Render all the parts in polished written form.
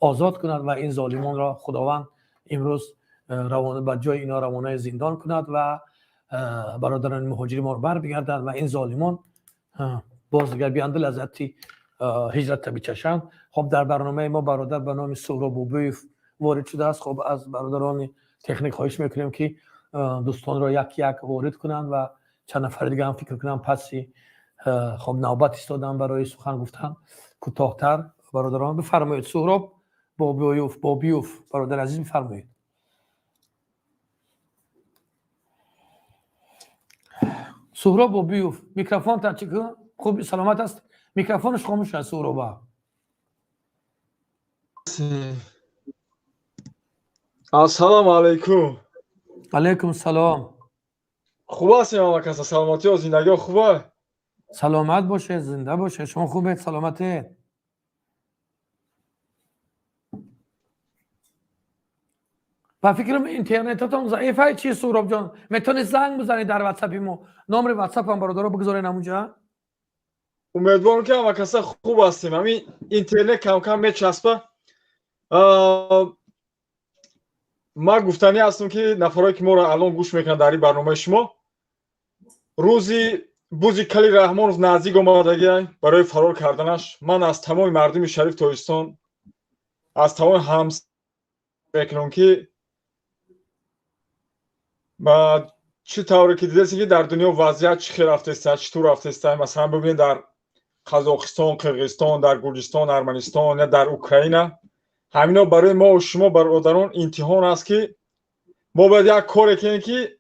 آزاد کند و این ظالمان را خداوند امروز روانه به جای اینا روانه زندان کند و برادران مهاجر ما رو بر بگردند و این ظالمان باز دیگر بیاند لذتی هجرت بچشند. خب در برنامه ما برادر به نام سهراب بابویف وارد شده است. خب از برادران تکنیک خواهش میکنیم که دوستان را یک یک وارد کنند و چند نفر دیگه هم فکر کنم پسی خب نوبت ایستادن برای سخن گفتن کوتاه‌تر. برادران بفرمایید. سهراب بابیوف، بابیوف برادر عزیز بفرمایید. سهراب بابیوف میکروفون تا چی خوب سلامت است؟ میکروفونش خاموش است سهراب. السلام علیکم. علیکم سلام. خوب هستیم همه کسا؟ سلامتی و زندگی خوبه؟ سلامت باشه، زنده باشه. شما خوبه؟ سلامته؟ و فکرم اینترنتتون ضعیفه چی سهراب جان؟ میتونی زنگ بزنی در واتساپ ما، نمره واتساپ هم برادرها بگذارین اونجا. امیدوارم که همه کسا خوب هستیم. همین اینترنت کم کم میچسبه. ما گفتنی هستم که نفرایی که ما را الان گوش میکنن در این برنامه شما، روزی بوزی کلی رحمانов نزدیک آمدگی برای فرار کردنش. من از تمام مردم شریف تاجیکستان، از تمام همس میکنم که ما چی طوری که دیدید که در دنیا وضعیت چی خیر رفته است، چطور رفته است. مثلا ببینید در قزاقستان، قرقیزستان، در گرجستان، ارمنستان یا در اوکراین، همینا برای ما و شما برادران امتحان است که ما باید یک کاری کنیم که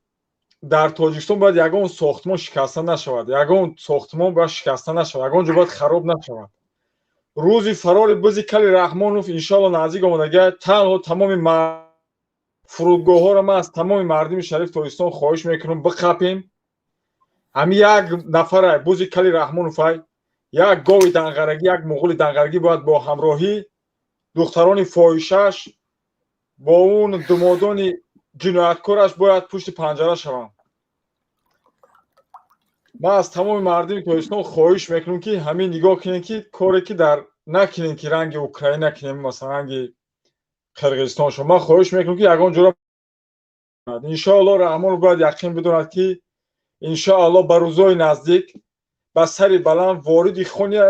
در تاجیکستان باید یگان ساختمان شکسته نشود، یگان ساختمان باید شکسته نشود، یگان جا باید خراب نشود. روزی فرار بزی کلی رحمانов انشالله نزدیک آمدگی. تنها تمام فرودگاه ها را من از تمام مردم شریف تاجیکستان خواهش میکنم بقپیم. همین یک نفر بزی کلی رحمانов، یک گاوی دنغرگی، یک مغول دنغرگی باید با همراهی دختران فاحشش با اون دمادان جنایتکارش باید پشت پنجره شوند. من از تمام مردم تاجیکستان خواهش میکنم که همین نگاه کنین که کاری که در نکنین که رنگ اوکراین نکنیم، مثلا رنگ قرقیزستان شما. من خواهش میکنم که یگان جورا انشاءالله رحمان باید یقین بدوند که انشاءالله به روزای نزدیک به سری بلند وارد خونی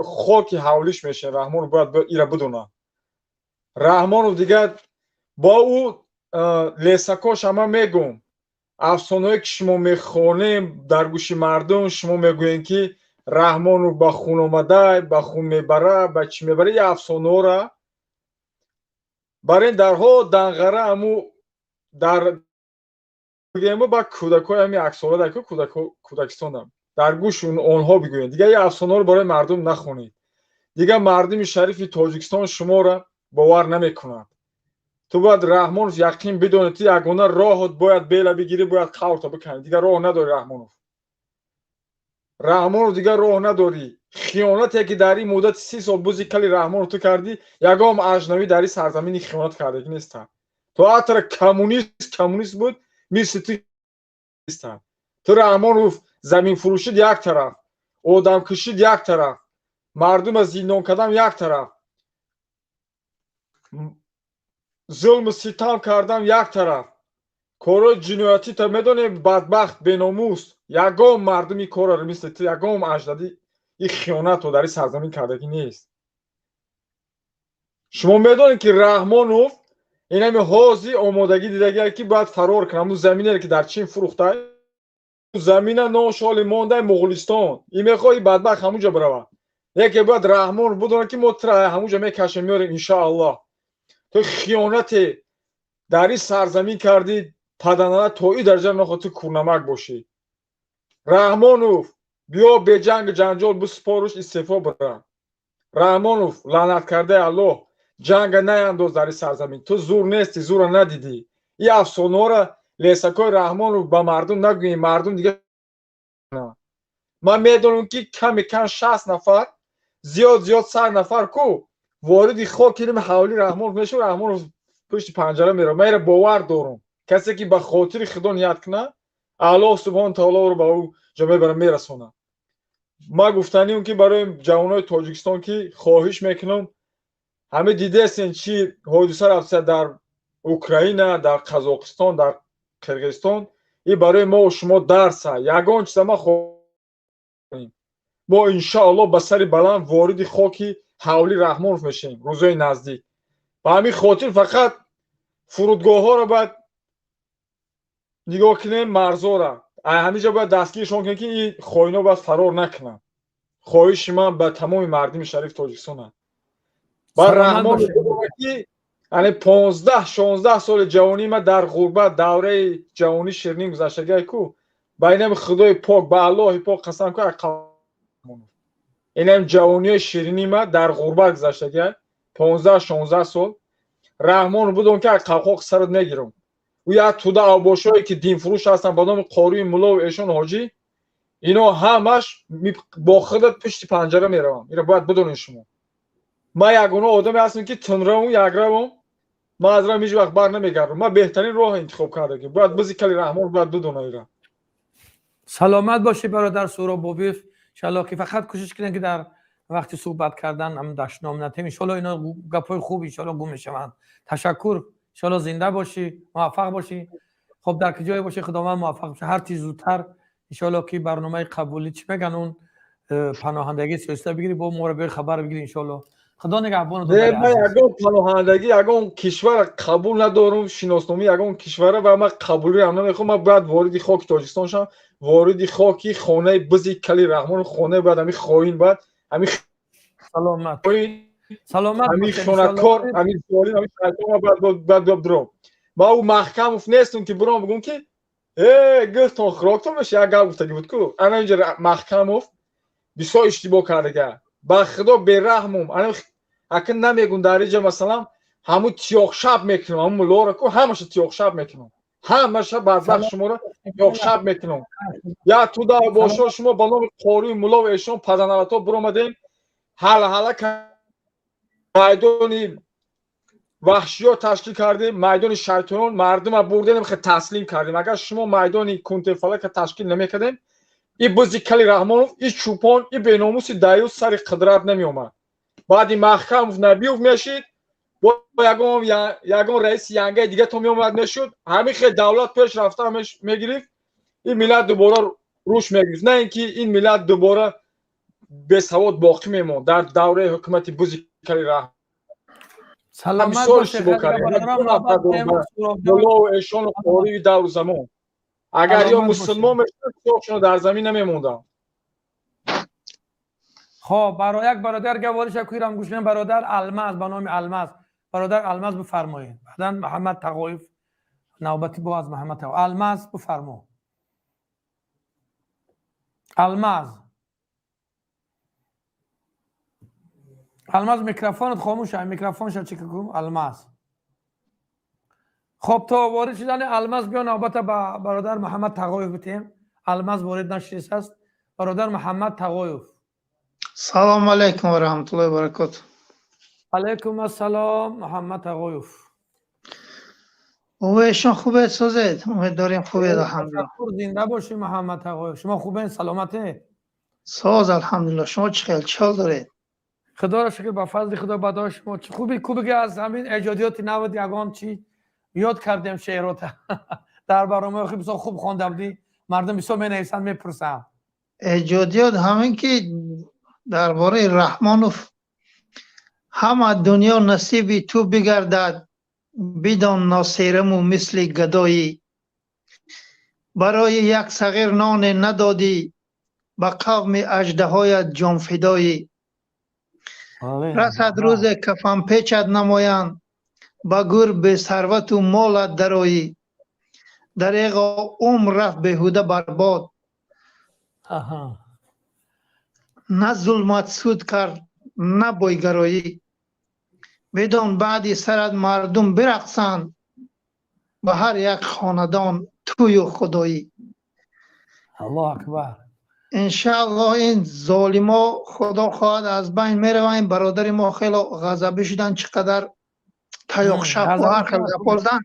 خاک حولیش میشه. رحمان باید ایرا بدونه. رحمانов دیگه با او لسکاش همه میگم افسانه‌ای که شما میخوانیم در گوش مردم، شما میگوین که رحمانов به خون اومده، به خون میبره، به چی میبره، یه افسانه را برای درها دنغره امو در بگیم با کودکای همین عکس‌ها در کودکستان در گوش اونها بگوین دیگه. یه افسانه رو برای مردم نخونید دیگه. مردم شریف تاجیکستان شما را باور نمیکنند. تو باید رحمانов یقین بدونی تو یگانه راهت باید بیل بگیری، باید قورت بکنی دیگه. راه نداری رحمانов، رحمانов دیگه راه نداری. خیانتی که در این مدت 30 سال بوزی کلی رحمانов تو کردی، یگام اجنبی در این سرزمین خیانت کرده نیست. تو حتی کمونیست بود مثل تو نیست. تو رحمانов زمین فروشید یک طرف، آدم کشید یک طرف، مردم از زندان کردم یک طرف، ظلم و ستم کردم یک طرف، کارهای جنایتی تا میدونی بدبخت بیناموس. یگام مردمی کار رو مثل تو، یگام اجدادی این خیانت رو در این سرزمین کردگی نیست. شما میدونید که رحمانов این همی حاضی آمادگی دیدگی که باید فرار کنه. همون زمینه که در چین فروخته، زمینه ناشال مانده مغولستان، این میخواد بدبخت همونجا بروه. یکی باید رحمان بدونه که ما تر همونجا میکشیم میاریم انشاءالله. تو خیانت در این سرزمین کردی پدنانه تا این درجه نخواد تو کورنمک باشی. رحمانов بیا به جنگ جنجال بسپارش استعفا بره. رحمانов لعنت کرده الله، جنگ نینداز در این سرزمین. تو زور نیستی، زور ندیدی. این افسانه را لسکای رحمانов به مردم نگویی، مردم دیگه. من میدونم که کمی کم 60 نفر، زیاد زیاد 100 نفر کو وارد خاک حوالی رحمان میشه، رحمان پشت پنجره میره. من باور دارم کسی که به خاطر خدا نیت کنه، الله سبحان تعالی رو به او جامعه برام میرسونه. ما گفتنیم که برای جوانای تاجیکستان که خواهش میکنم Ҳаме дидесен, чӣ ҳодиса рафта дар Украина, дар Қазоқистон, дар Қирғизистон. И барои мо шумо дарса. Ягон чиза ма мо, иншоалло, ба сари баланд вориди хоки ҳавли Раҳмонов мешавем рӯзои наздик. Ба ҳамин хотир фақат фурудгоҳҳоро бояд нигоҳ кунем, марзора ҳаминҷа бояд дастгиршон кунем, ки ин хоино бояд фарор накунанд. Хоҳиши ман ба тамоми мардуми шарифи Тоҷикистон аст. Ба Раҳмон ки яъне 15-16 соли ҷавонии ман дар ғурбат, давраи ҷавонӣ ширинӣ гузаштагиай ку, ба инами Худои пок, ба Аллоҳи пок қасам ку, инам ҷавониҳои ширинии ман дар ғурбат гузаштагиай 15-16 сол. Раҳмон будам, ки қавқоқ сарат мегирам. Ӯ як туда авбошое, ки динфурӯш ҳастанд ба номи Қории Муллову эшон ҳоҷӣ, ино ҳамаш бо худат пушти панҷара меравам. Иро бояд бидонед шумо. Ман ягона одаме ҳастам, ки тунраву якравам, ман аз рам ҳеҷ вақт бар намегардам. Ман беҳтарин роҳ интихоб кардагим. Бояд бизи кали Раҳмон бояд бидона ира. Саломат бошӣ, бародар Суҳроб Бобиев. Иншалло, ки фақат кӯшиш кунед, ки дар вақти суҳбат кардан ҳам дашном натем. Иншалло, ино гапҳои хуб иншалло гум мешаванд. Ташаккур, иншалло, зинда бошӣ, муваффақ бошӣ. Хоб, дар куҷое бошӣ, Худованд муваффақ боша. Ҳар чи зудтар, иншалло, ки барномаи қабулӣ, чӣ меган, он паноҳандагии сиёсита бигирӣ, бо моро биёй, хабар бигирӣ, иншалло. Худо нигаҳбону. Ман ягон паноҳандагӣ ягон кишвара қабул надорам, шиносномаи ягон кишвара ва ман қабулиам намехоҳам. Ман бояд вориди хоки Тоҷикистон шавам, вориди хоки хонаи бизи кали Раҳмон, хонаи бояд ҳамин хоин, бояд ҳамин Саломат, саломат. Ҳамин хонакор, ҳамин золим, ҳамин шайтон бояд биром. Ман ӯ Маҳкамов нестам, ки биром бигӯм, ки э гуфтон хӯроктон меша. Як гап гуфтагӣ буд ку, ана инҷа Маҳкамов бисёр иштибоҳ кардага. Ба Худо, бераҳмум. Акн намегум, дар инҷа, масалан, ҳамун тиёқшаб мекунам, ҳамун муллоро ку, ҳамаша тиёқшаб мекунам, ҳамаша бадбахт шуморо тиёқшаб мекунам. Я туда бошо, шумо ба номи Қории Муллову эшон паданалато биромадем, ҳала-ҳала майдони ваҳшиё ташкил кардем, майдони шайтонон, мардума бурдем, хе таслим кардем. Агар шумо майдони кунтефалака ташкил намекардем, и бузи кали Раҳмонов, и чӯпон, и беномуси даюс сари қудрат намеомад. Баъди Маҳкамов Набиёв мешид, бо ягон раиси янгаи дига то меомад, мешуд. Ҳамин хел давлат пеш рафта мегирифт, ин миллат дубора рушд мегирифт, на ин ки ин миллат дубора бесавод боқӣ мемонд дар давраи ҳукумати бузи кали Раҳмон. Саломат. Эшону қории давру замон, агар ё мусулмон мешуд, дар замин намемондам. Хоб, баро як бародар гавори шакуирам гӯш кунем. Бародар Алмаз, ба номи Алмаз, бародар Алмаз, бифармоед. Баъдан Муҳаммад Тағоев, навбати бо аз Муҳаммад Тағоев. Алмаз, бифармо, Алмаз. Алмаз, микрофонат хомӯш, микрофонша чӣ кун, Алмаз. Хоб, то ворид шудани Алмаз, биё навбата ба бародар Муҳаммад Тағоев битем. Алмаз ворид нашудааст. Бародар Муҳаммад Тағоев. Салом алейкум ва раҳматуллоҳи ва баракоту. Алейкум ассалом, Муҳаммад Тағоев. Умедшон хубед, созед? Умед дорем, хубед, алҳамдулиллоҳ. Зинда бошӣ, Муҳаммад Тағоев. Шумо хубен, саломате? Соз, алҳамдулиллоҳ. Шумо чӣ хел, чӣ ҳол доред? Худоро шукр, ба фазли Худо, ба дуои шумо. Чӣ хуби кубиги аз ҳамин эҷодиёти навад ягон чӣ ёд кардем, шеърота дар барномаи хуб бисёр хуб хонда будӣ, мардум бисёр менависанд, мепурсанд. Эҷодиёт ҳамин ки дар бораи Раҳмонов: ҳама дунё насиби ту бигардад, бидон носераму мисли гадоӣ, барои як сағир ноне надодӣ, ба қавми аждаҳоят ҷонфидоӣ. Расад рӯзе кафанпечат намоянд, ба гӯр бесарвату молат дароӣ. Дареғо, умр рафт беҳуда барбод, на зулмат суд кард, на бойгароӣ. Бидон, баъди сарат мардум бирақсанд, ба ҳар як хонадон тӯю худоӣ. Аллоҳ акбар. Иншааллоҳ, ин золимо, худо хоҳад, аз байн мераванд. Ин бародари мо хело ғазабӣ шуданд, чӣ қадар таёқшаб ва ҳар хел гапҳо заданд.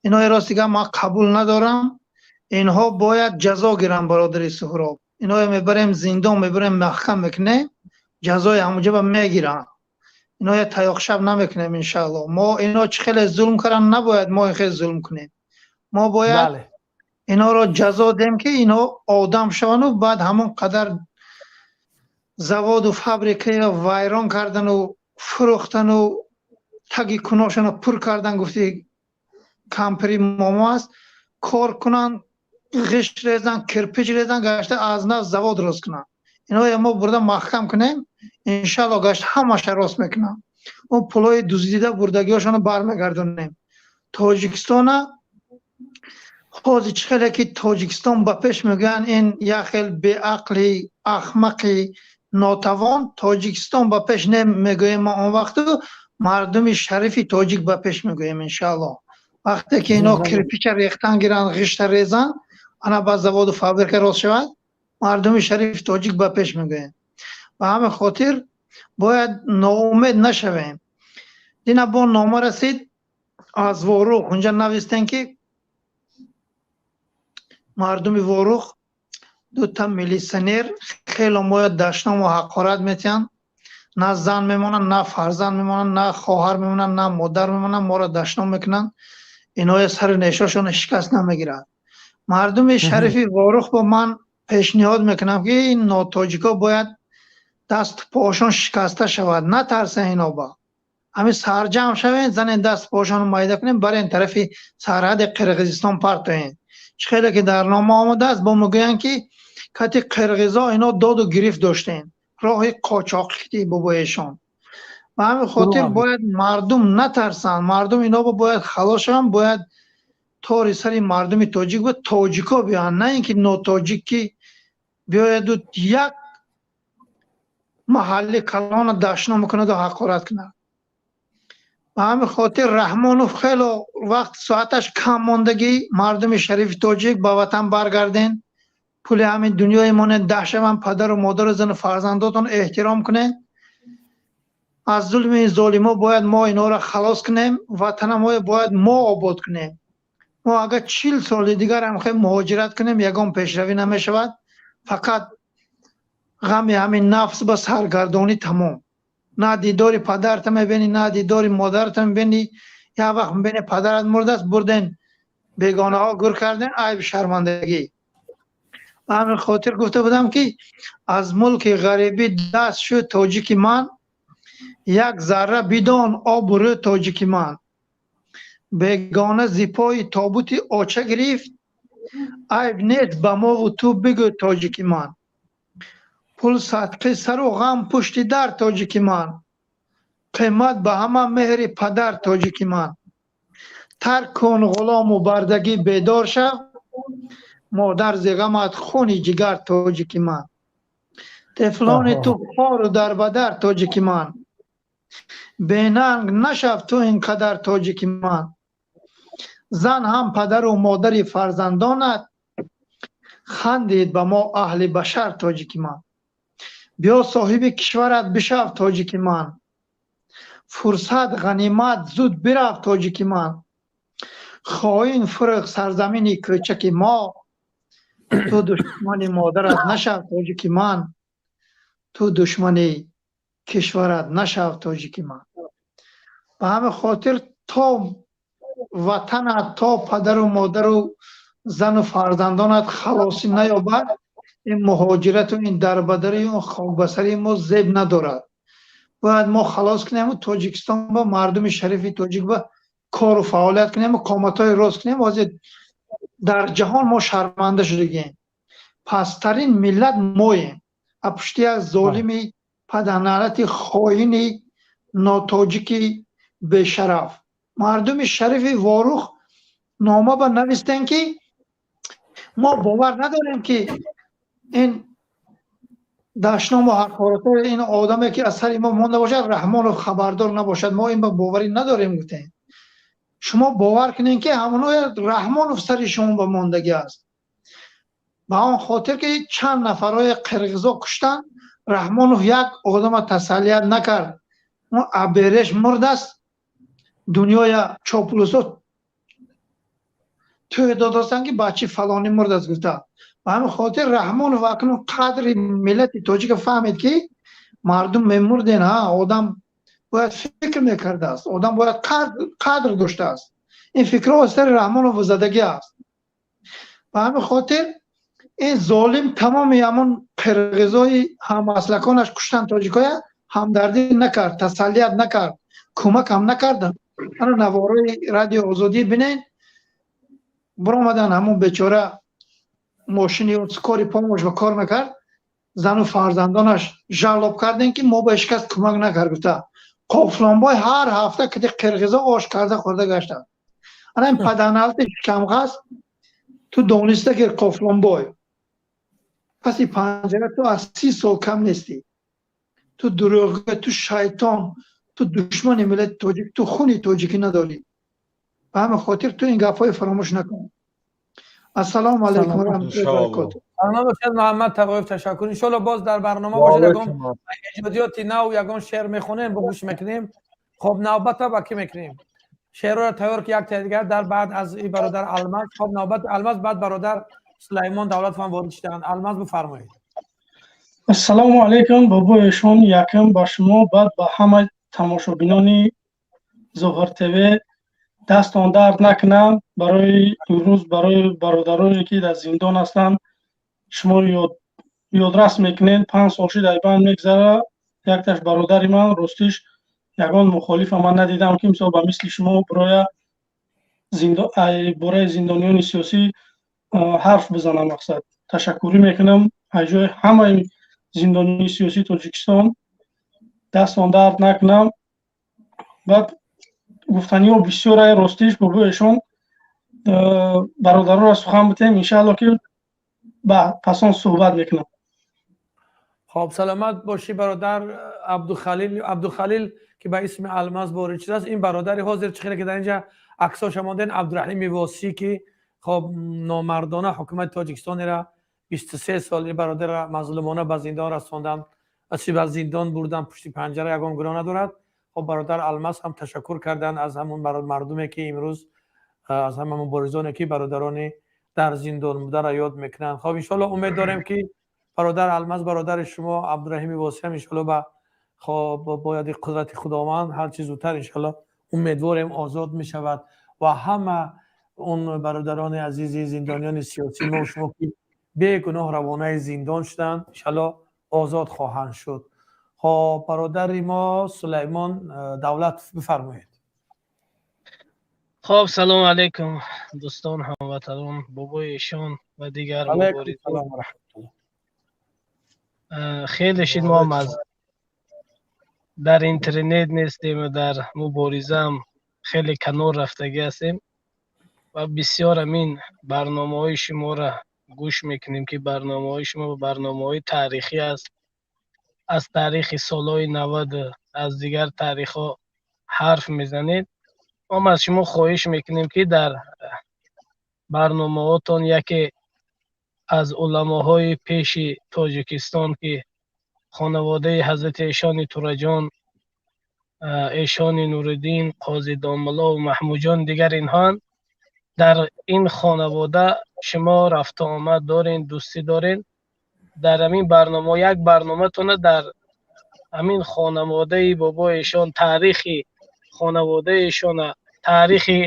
Инои рост дигар ман қабул надорам. Инҳо бояд ҷазо гиранд, бародари Суҳроб. Иноё мебарем зиндон, мебарем, маҳкам мекунем, ҷазои ҳамуҷаба мегиранд. Ино я таёқшаб намекунем, иншаалло. Мо ино чӣ хеле зулм карданд, набояд мо ин хел зулм кунем. Мо бояд иноро ҷазо диҳем, ки ино одам шаванду баъд ҳамон қадар заводу фабрикаро вайрон кардану фурӯхтану таги куношонро пур кардан, гуфти кампири момо аст, кор кунанд, ғишт резанд, кирпич резанд, гашта аз нав завод рост кунанд. Иноя мо бурда маҳкам кунем, иншаалло, гашта ҳамаша рост мекунанд. Он пулҳои дуздида бурдагиҳошонро бармегардонем. Тоҷикистона ҳозир чӣ хеле ки Тоҷикистон ба пеш мегӯянд, ин як хел беақли ахмақи нотавон. Тоҷикистон ба пеш не мегӯем мо, он вақту мардуми шарифи тоҷик ба пеш мегӯем, иншаалло. Вақте ки ино кирпича рехтан гиранд, ғишта резанд, ана ба заводу фабрика рост шавад, мардуми шарифи тоҷик ба пеш мегӯем. Ба ҳамин хотир бояд ноумед нашавем. Дина бо нома расид аз Ворух. Унҷа навистем, ки мардуми Ворух, дута милитсионер хело моя дашному ҳақорат метиҳанд, на зан мемонанд, на фарзанд мемонанд, на хоҳар мемонанд, на модар мемонанд, моро дашном мекунанд. Иноя сари нешошона шикаст намегирад. Мардуми шарифи Ворух, бо ман пешниҳод мекунам, ки ин нотоҷико бояд дасту пошон шикаста шавад. Натарсен иноба. Ҳамин сарҷамъ шавен, занен, даст пошонро майда кунем, барен, тарафи сарҳади Қирғизистон партоен. Чӣ хеле ки дар нома омадааст, бо мегӯянд, ки кати қирғизо ино доду гирифт доштем, роҳи қочоқи бобоешон. Ба ҳамин хотир бояд мардум натарсанд. Мардум ино бояд халос шаванд, бояд тори сари мардуми тоҷик ба тоҷико биёянд, на ин ки нотоҷик ки биёяду як маҳалли калона дашном кунаду ҳақорат кунад. Ба ҳамин хотир Раҳмонов хело вақт соаташ кам мондагӣ. Мардуми шарифи тоҷик, ба ватан баргарден, пули ҳамин дунёи монед, даҳшаван, падару модару зану фарзандотон эҳтиром кунед. Аз зулми золимо бояд мо инҳоро халос кунем. Ватанамоя бояд мо обод кунем. Мо агар 40 соли дигар ҳам хел муҳоҷират кунем, ягон пешравӣ намешавад, фақат ғами ҳамин нафс ба саргардонӣ, тамом. На дидори падарта мебинӣ, на дидори модарта мебинӣ. Як вақт мебинӣ, падарат мурдааст, бурден, бегонаҳо гур карден, айби шармандагӣ. Ба ҳамин хотир гуфта будам, ки аз мулки ғарибӣ даст шуд тоҷики ман, як зарра бидон обрӯ тоҷики ман. Бегона зипои тобути оча гирифт, айб нест ба мову ту бигӯ тоҷики ман. Пул садқи сару ғам пушти дар тоҷики ман, қимат ба ҳама меҳри падар тоҷики ман. Тарк кун ғулому бардагӣ, бедор шав, модар зи ғамат хуни ҷигар тоҷики ман. Тифлони ту хору дарбадар тоҷики ман, бенанг нашав ту ин қадар тоҷики ман. Зан ҳам падару модари фарзандонат, хандид ба мо аҳли башар тоҷики ман. Биё, соҳиби кишварат бишав тоҷики ман, фурсат ғанимат, зуд бирав тоҷики ман. Хоин фурӯх сарзамини кӯчаки мо, ту душмани модарат нашав тоҷики ман, ту душмани кишварат нашав тоҷики ман. Ба ҳамин хотир то ватанат, то падару модару зану фарзандонат халосӣ наёбад, ин муҳоҷирату ин дарбадарию ин хокбасарии мо зеб надорад. Бояд мо халос кунему Тоҷикистон ба мардуми шарифи тоҷик ба кору фаъолият кунему қоматҳои рост кунем. Ҳозир дар ҷаҳон мо шарманда шудагем, пасттарин миллат моем, а пушти як золими паданалати хоини нотоҷики бешараф. Мардуми шарифи Ворух нома ба навистем, ки мо бовар надорем, ки ин дашному ҳақоратҳои ин одаме, ки аз сари мо монда бошад, Раҳмонов хабардор набошад. Мо ин ба боварӣ надорем, гуфтем. Шумо бовар кунед, ки ҳамоно Раҳмонов сари шумо ба мондагӣ аст. Ба он хотир ки чанд нафарҳои қирғизо куштанд, Раҳмонов як одама тасаллият накард. Он абереш мурдааст, дунёя чоплусо тӯй додастанд, ки бачи фалонӣ мурдааст, гуфта. Ба ҳамин хотир Раҳмонов акнун қадри миллати тоҷика фаҳмид, ки мардум мемурден, ҳа, одам. Бояд фикр мекардааст, одам бояд қадр доштааст. Ин фикрҳо аз сари Раҳмонов задагӣ аст. Ба ҳамин хотир ин золим тамоми ҳамон қирғизои ҳамаслаконаш куштан тоҷикоя, ҳамдардӣ накард, тасаллият накард, кӯмак ҳам накард. Ана наворои Радио Озодӣ бинен, биромадан ҳамон бечора мошини скорый помощь ба кор мекард, зану фарзандонаш жалоб кардем, ки мо ба ҳеҷ кас кӯмак накард, гуфта. Қофлонбой ҳар ҳафта кити қирғизо ош карда хӯрда гаштанд. Ана ин паданалти шикамғаз, ту дониста гир, Қофлонбой, паси панҷара ту аз 30 сол кам нестӣ. Ту дурӯғгӯ, ту шайтон, ту душмани миллати тоҷик, ту хуни тоҷикӣ надорӣ. Ба ҳамин хотир ту ин гапҳои фаромӯш накун. Ассалому алайкум ва раҳматуллоҳи ва баракотуҳ. Саломат бошед, Муҳаммад Тағоев, ташаккур. Иншоалло, боз дар барнома бошед, ягон эҷодиёти нав, ягон шеър мехонем, гӯш мекунем. Хоб, навбата ба кӣ мекунем? Шеърро тайёр ки як дигар дар баъд аз и бародар Алмаз. Хоб, навбат Алмаз, баъд бародар Сулаймон Давлатов ҳам ворид шуданд. Алмаз, бифармоед. Ассалому алайкум, бобои эшон. Якам ба шумо, баъд ба ҳама тамошобинони Зоҳир ТВ. Дастон дард накунам барои имрӯз, барои бародароне, ки дар зиндон ҳастанд, шумо ёдрас мекунед. 5 сол шид, айбанд мегзара. Якташ бародари ман, ростиш, ягон мухолифа ман надидам, ки мисол ба мисли шумо бироя бораи зиндониёни сиёсӣ ҳарф бизанам. Мақсад, ташаккурӣ мекунам аз ҷои ҳамаи зиндонии сиёсии Тоҷикистон. Дастон дард накунам. Баъд гуфтаниҳо бисёрае, ростиш, бобои эшон. Бародароро сухан битем, иншаалло, ки ба пасон суҳбат мекунам. Хоб, саломат бошӣ, бародар Абдухалил. Абдухалил, ки ба исми Алмаз ворид шудааст, ин бародари ҳозир чӣ хеле ки дар инҷа аксоша монден, Абдураҳими Восӣ, ки хоб, номардона ҳукумати Тоҷикистонера 23 сол ин бародарро мазлумона ба зиндон расонданд, ба зиндон бурдан, пушти панҷара, ягон гуноҳ надорад. Хоб, бародар Алмаз ҳам ташаккур карданд аз ҳамон мардуме, ки имрӯз аз ҳама муборизоне, ки бародарони дар зиндон бударо ёд мекунанд. Хоб, иншоалло, умед дорем, ки бародар Алмаз, бародари шумо Абдураҳими Восӣ ҳам, иншоалло, ба хоб, бояди қудрати Худованд, ҳарчи зудтар, иншоалло, умедворем, озод мешавад ва ҳама он бародарони азизи зиндониёни сиёсӣ мо шумо, ки бегуноҳ равонаи зиндон шуданд, иншоалло, озод хоҳанд шуд. Хоб, бародари мо Сулаймон Давлат, бифармоед. Хоб, салому алайкум, дӯстон, ҳамватанон, бобои эшон ва дигар. Алайкум. Хеле шид, мо ҳам аз дар интернет нестем ва дар муборизаам хеле канор рафтагӣ ҳастем ва бисёр ҳамин барномаҳои шуморо гӯш мекунем, ки барномаҳои шумо барномаҳои таърихӣ аст. Аз таърихи солҳои 90, аз дигар таърихҳо ҳарф мезанед. Мо аз шумо хоҳиш мекунем, ки дар барномаҳотон яке аз уламоҳои пеши Тоҷикистон, ки хонаводаи ҳазрати эшони Тураҷон, эшони Нуриддин, Қози Домулло Маҳмудҷон, дигар инҳоанд, дар ин хонавода шумо рафту омад дорен, дӯстӣ дорен, дар ҳамин барнома як барноматона дар ҳамин хонаводаи бобои эшон, таърихи хонаводаи эшона, таърихи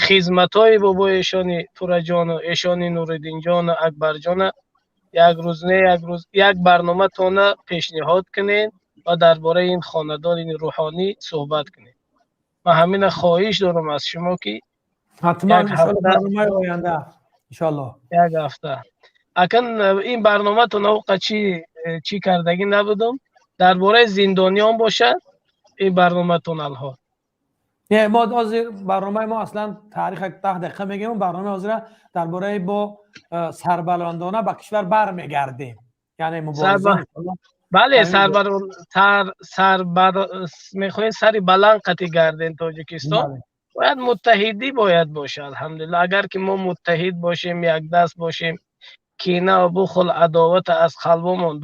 хизматҳои бобои эшони Тураҷону эшони Нуриддинҷону Акбарҷона як рӯз, не, як рӯз як барноматона пешниҳод кунед ва дар бораи ин хонадони рӯҳонӣ суҳбат кунед. Ман ҳамина хоҳиш дорам аз шумо, ки ҳатман, барномаи оянда, иншоалло. Як ҳафта акан ин барноматон оқа чӣ кардагӣ набудум, дар бораи зиндониён бошад ин барноматон алҳол. Не, мо ҳозир барномаи мо аслан таърих 10 дақиқа мегӯем. Барномаи ҳозира дар бораи бо сарбаландона ба кишвар бармегардем, яъне мубориза. Бале, сарбар мехоҳем сари баланд қатӣ гардем. Тоҷикистон бояд муттаҳидӣ бояд бошад. Алҳамдулилла, агар ки мо муттаҳид бошем, якдаст бошем, кина ва бухл, адовата аз қалбомон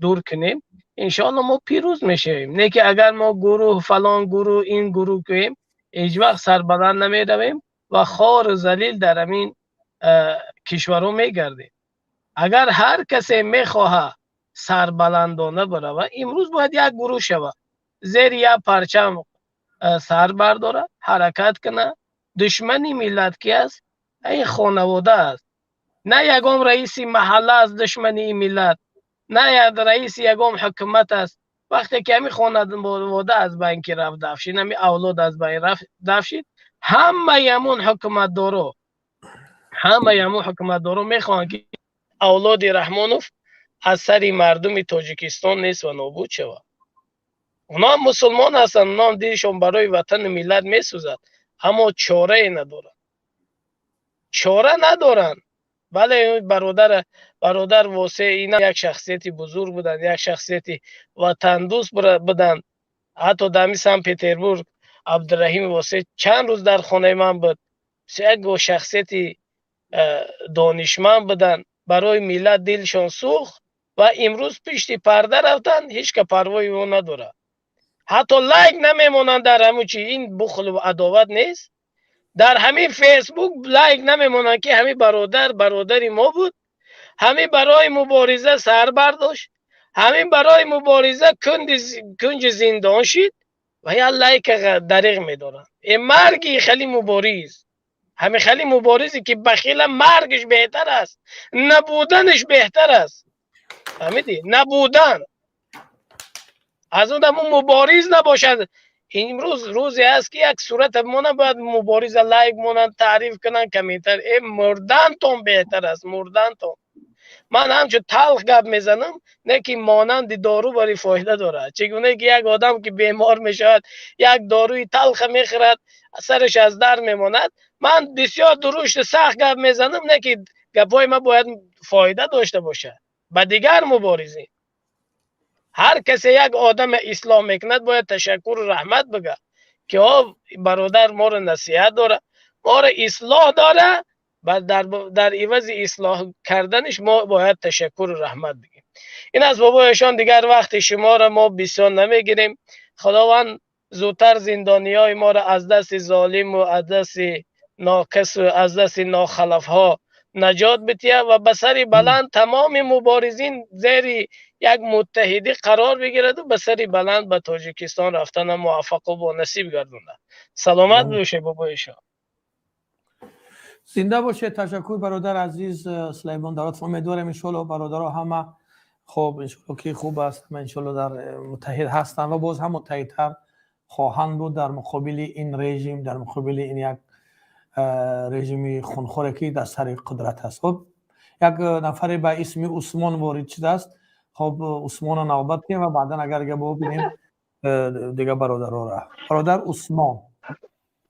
дур кунем, иншоалло, мо пирӯз мешавем. Не ки агар мо гурӯҳ, фалон гурӯҳ, ин гурӯҳ кӯем, ҳеҷ вақт сарбаланд намеравем ва хору залил дар ҳамин кишварҳо мегардем. Агар ҳар касе мехоҳад сарбаландона барава, имрӯз бояд як гурӯҳ шавад. Зери як парчам сар бардорад, ҳаракат кунад. Душмани миллат ки аст? Ин хонавода аст. На ягон раиси маҳалла аст душмани ин миллат, на раиси ягон ҳукумат аст. Вақте ки ҳамин хонавода аз байн ки рафт дафшид, ҳамин авлод аз байн рафт дафшид, ҳамаи ҳамон ҳукуматдоро, ҳамаи ҳамон ҳукуматдоро мехоҳанд, ки авлоди Раҳмонов аз сари мардуми Тоҷикистон нест ва нобуд шавад. Онҳо ҳам мусулмон ҳастанд, онҳо ҳам дилшон барои ватану миллат месӯзад, аммо чорае надоранд, чора надоранд. Бале, бародар Восе ина як шахсияти бузург буданд, як шахсияти ватандӯст буданд. Ҳатто дар ҳамин Санкт Петербург Абдураҳим Восе чанд рӯз дар хонаи ман буд. Як шахсияти донишманд буданд, барои миллат дилшон сӯхт ва имрӯз пишти парда рафтанд, ҳеҷ ка парвои ӯ надорад. Ҳатто лайк намемонанд дар ҳамун чи, ин бухлу адоват нест. Дар ҳамин Фейсбук лайк намемонанд, ки ҳамин бародар бародари мо буд, ҳамин барои мубориза сар бардошт, ҳамин барои мубориза кунҷи зиндон шид ва як лайк дариғ медоранд. Э марги хеле мубориз, ҳамин хеле муборизе ки бахила маргаш беҳтар аст, набуданаш беҳтар аст. Фаҳмидӣ? Набудан аз он дамо мубориз набошад. Имрӯз рӯзе аст, ки як сурата монанд, бояд мубориза лайк монанд, таъриф кунанд, комментар. Э мурдантон беҳтар аст, мурдантон. Ман ҳамчун талх гап мезанам, не ки монанди дору бари фоида дорад. Чигуна ки як одам ки бемор мешавад, як доруи талха мехӯрад, сараш аз дар мемонад. Ман бисёр дурушту сахт гап мезанам, не ки гапҳои ман бояд фоида дошта бошад ба дигар муборизин. Ҳар касе як одам ислоҳ мекунад, бояд ташаккуру раҳмат бигӯяд, ки о бародар моро насиҳат дора, моро ислоҳ дора, ва дар ивази ислоҳ карданаш мо бояд ташаккуру раҳмат бигӯем. Ин аз бобояшон. Дигар вақти шуморо мо бисёр намегирем. Худованд зудтар зиндониҳои моро аз дасти золиму аз дасти нокасу аз дасти нохалафҳо наҷот битиҳад ва ба сари баланд тамоми муборизин зери як муттаҳидӣ қарор бигираду ба сари баланд ба Тоҷикистон рафтана муваффақу бо насиб гардонад. Саломат бошед, бобоишон. Зинда бошед. Ташаккур, бародар азиз Сулаймон Давлатов. Умедворем, иншоалло, бародаро ҳама хуб, иншоалло, ки хуб аст, ҳама иншоалло дар муттаҳид ҳастанд ва боз ҳам муттаҳидтар хоҳанд буд дар муқобили ин режим, дар муқобили ин як режими хунхоре, ки дар сари қудрат аст. Хуб, як нафаре ба исми Усмон ворид шудааст. Хуб, Усмонро навбат кунем ва баъдан агар гап бибинем дигар бародарора. Бародар Усмон.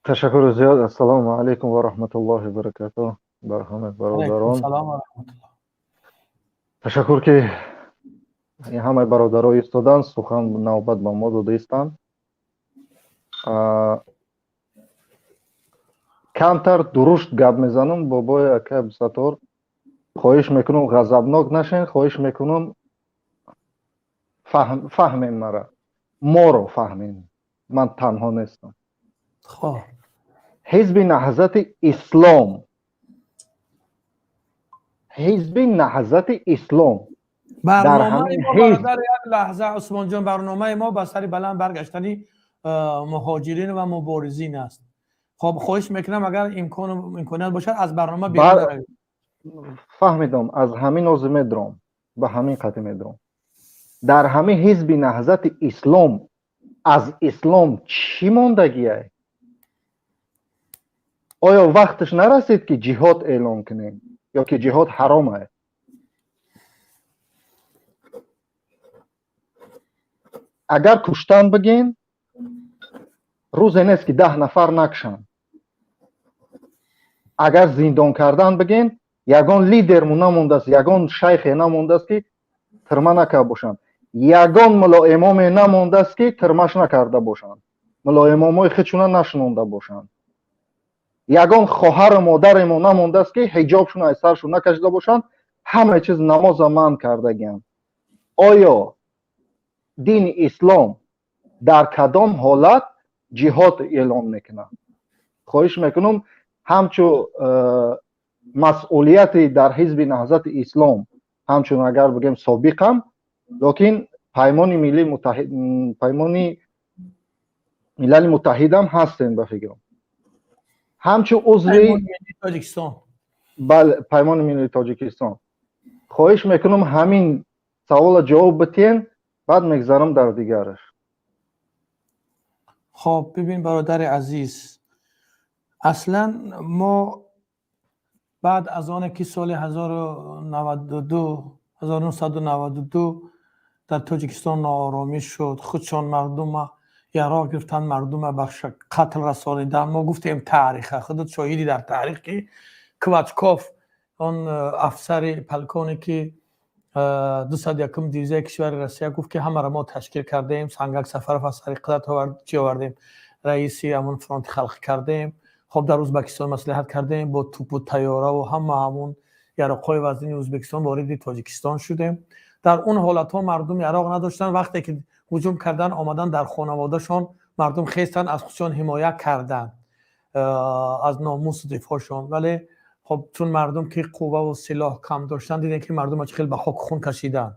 Ташаккури зиёд. Ассалому алайкум ва раҳматуллоҳи ва баракатуҳ бар ҳама бародарон. Салом ва раҳматуллоҳ. Ташаккур, ки ҳамаи бародаро истоданд, сухан навбат ба мо дода истанд. Камтар дурушт гап мезанам, бобои ака Абдусаттор. Хоҳиш мекунам, ғазабнок нашен, хоҳиш мекунам, фаҳмем мара, моро фаҳмем, ман танҳо нестам. Ҳизби Наҳзати Ислом, Ҳизби Наҳзати Ислом. Барномаи мо, бародар, як лаҳза, Усмонҷон, барномаи мо ба сари баланд баргаштани муҳоҷирин ва муборизин аст. Хоб, хоҳиш мекунам, агар имконият бошад, аз барнома берун наравед. Фаҳмидам, аз ҳамин ҳозир медурам, ба ҳамин қатъи медурам. Дар ҳамин Ҳизби Наҳзати Ислом аз ислом чӣ мондагиай? Оё вақташ нарасид, ки ҷиҳод эълон кунем, ё ки ҷиҳод ҳаромае? Агар куштан бигем, рӯзе нест, ки 10 нафар накушанд. Агар зиндон кардан бигем, ягон лидерму намондааст, ягон шайхе намондааст, ки тирма накарда бошанд, ягон мулоимоме намондааст, ки тирмаш накарда бошанд, мулоимомои худшуна нашунонда бошанд, ягон хоҳару модаремо намондааст, ки ҳиҷобшуна аз саршон накашида бошанд. Ҳама чиз, намоза манъ кардагианд. Оё дини ислом дар кадом ҳолат ҷиҳод эълон мекунад? Хоҳиш мекунам, ҳамчун масъулияти дар Ҳизби Наҳзати Ислом, ҳамчун агар бигем собиқам, лекин Паймони Миллӣ, Паймони Милали Муттаҳидам ҳастем, ба фикрам, ҳамчун узви Тоҷикистон. Бале, Паймони Миллии Тоҷикистон. Хоҳиш мекунам, ҳамин савола ҷавоб битиҳен, баъд мегзарам дар дигараш. Хоб, бибин, бародари азиз, аслан мо баъд аз оне ки соли 1992 дар Тоҷикистон нооромӣ шуд, худшон мардума яроқ гирифтанд, мардума ба қатл расонидан. Мо гуфтем, таъриха худат шоҳидӣ, дар таърих ки Квачков, он афсари полковник, ки 201-ум дивизияи кишвари Россия, гуфт, ки ҳамаро мо ташкил кардем, Сангак Сафаров аз сари қудрат чӣ овардем, раиси ҳамон фронти халқӣ кардем. Хоб, дар Ӯзбекистон маслиҳат кардем, бо тӯпу тайёраву ҳама ҳамун яроқҳои вазнини Ӯзбекистон вориди Тоҷикистон шудем. Дар он ҳолатҳо мардум яроқ надоштанд. Вақте ки ҳуҷум кардан омадан, дар хонаводашон мардум хестанд, аз худшон ҳимоя карданд, аз номусу дифоъшон. Вале хоб, чун мардум ки қувваву силоҳ кам доштанд, дидем, ки мардум чӣ хел ба хок хун кашиданд.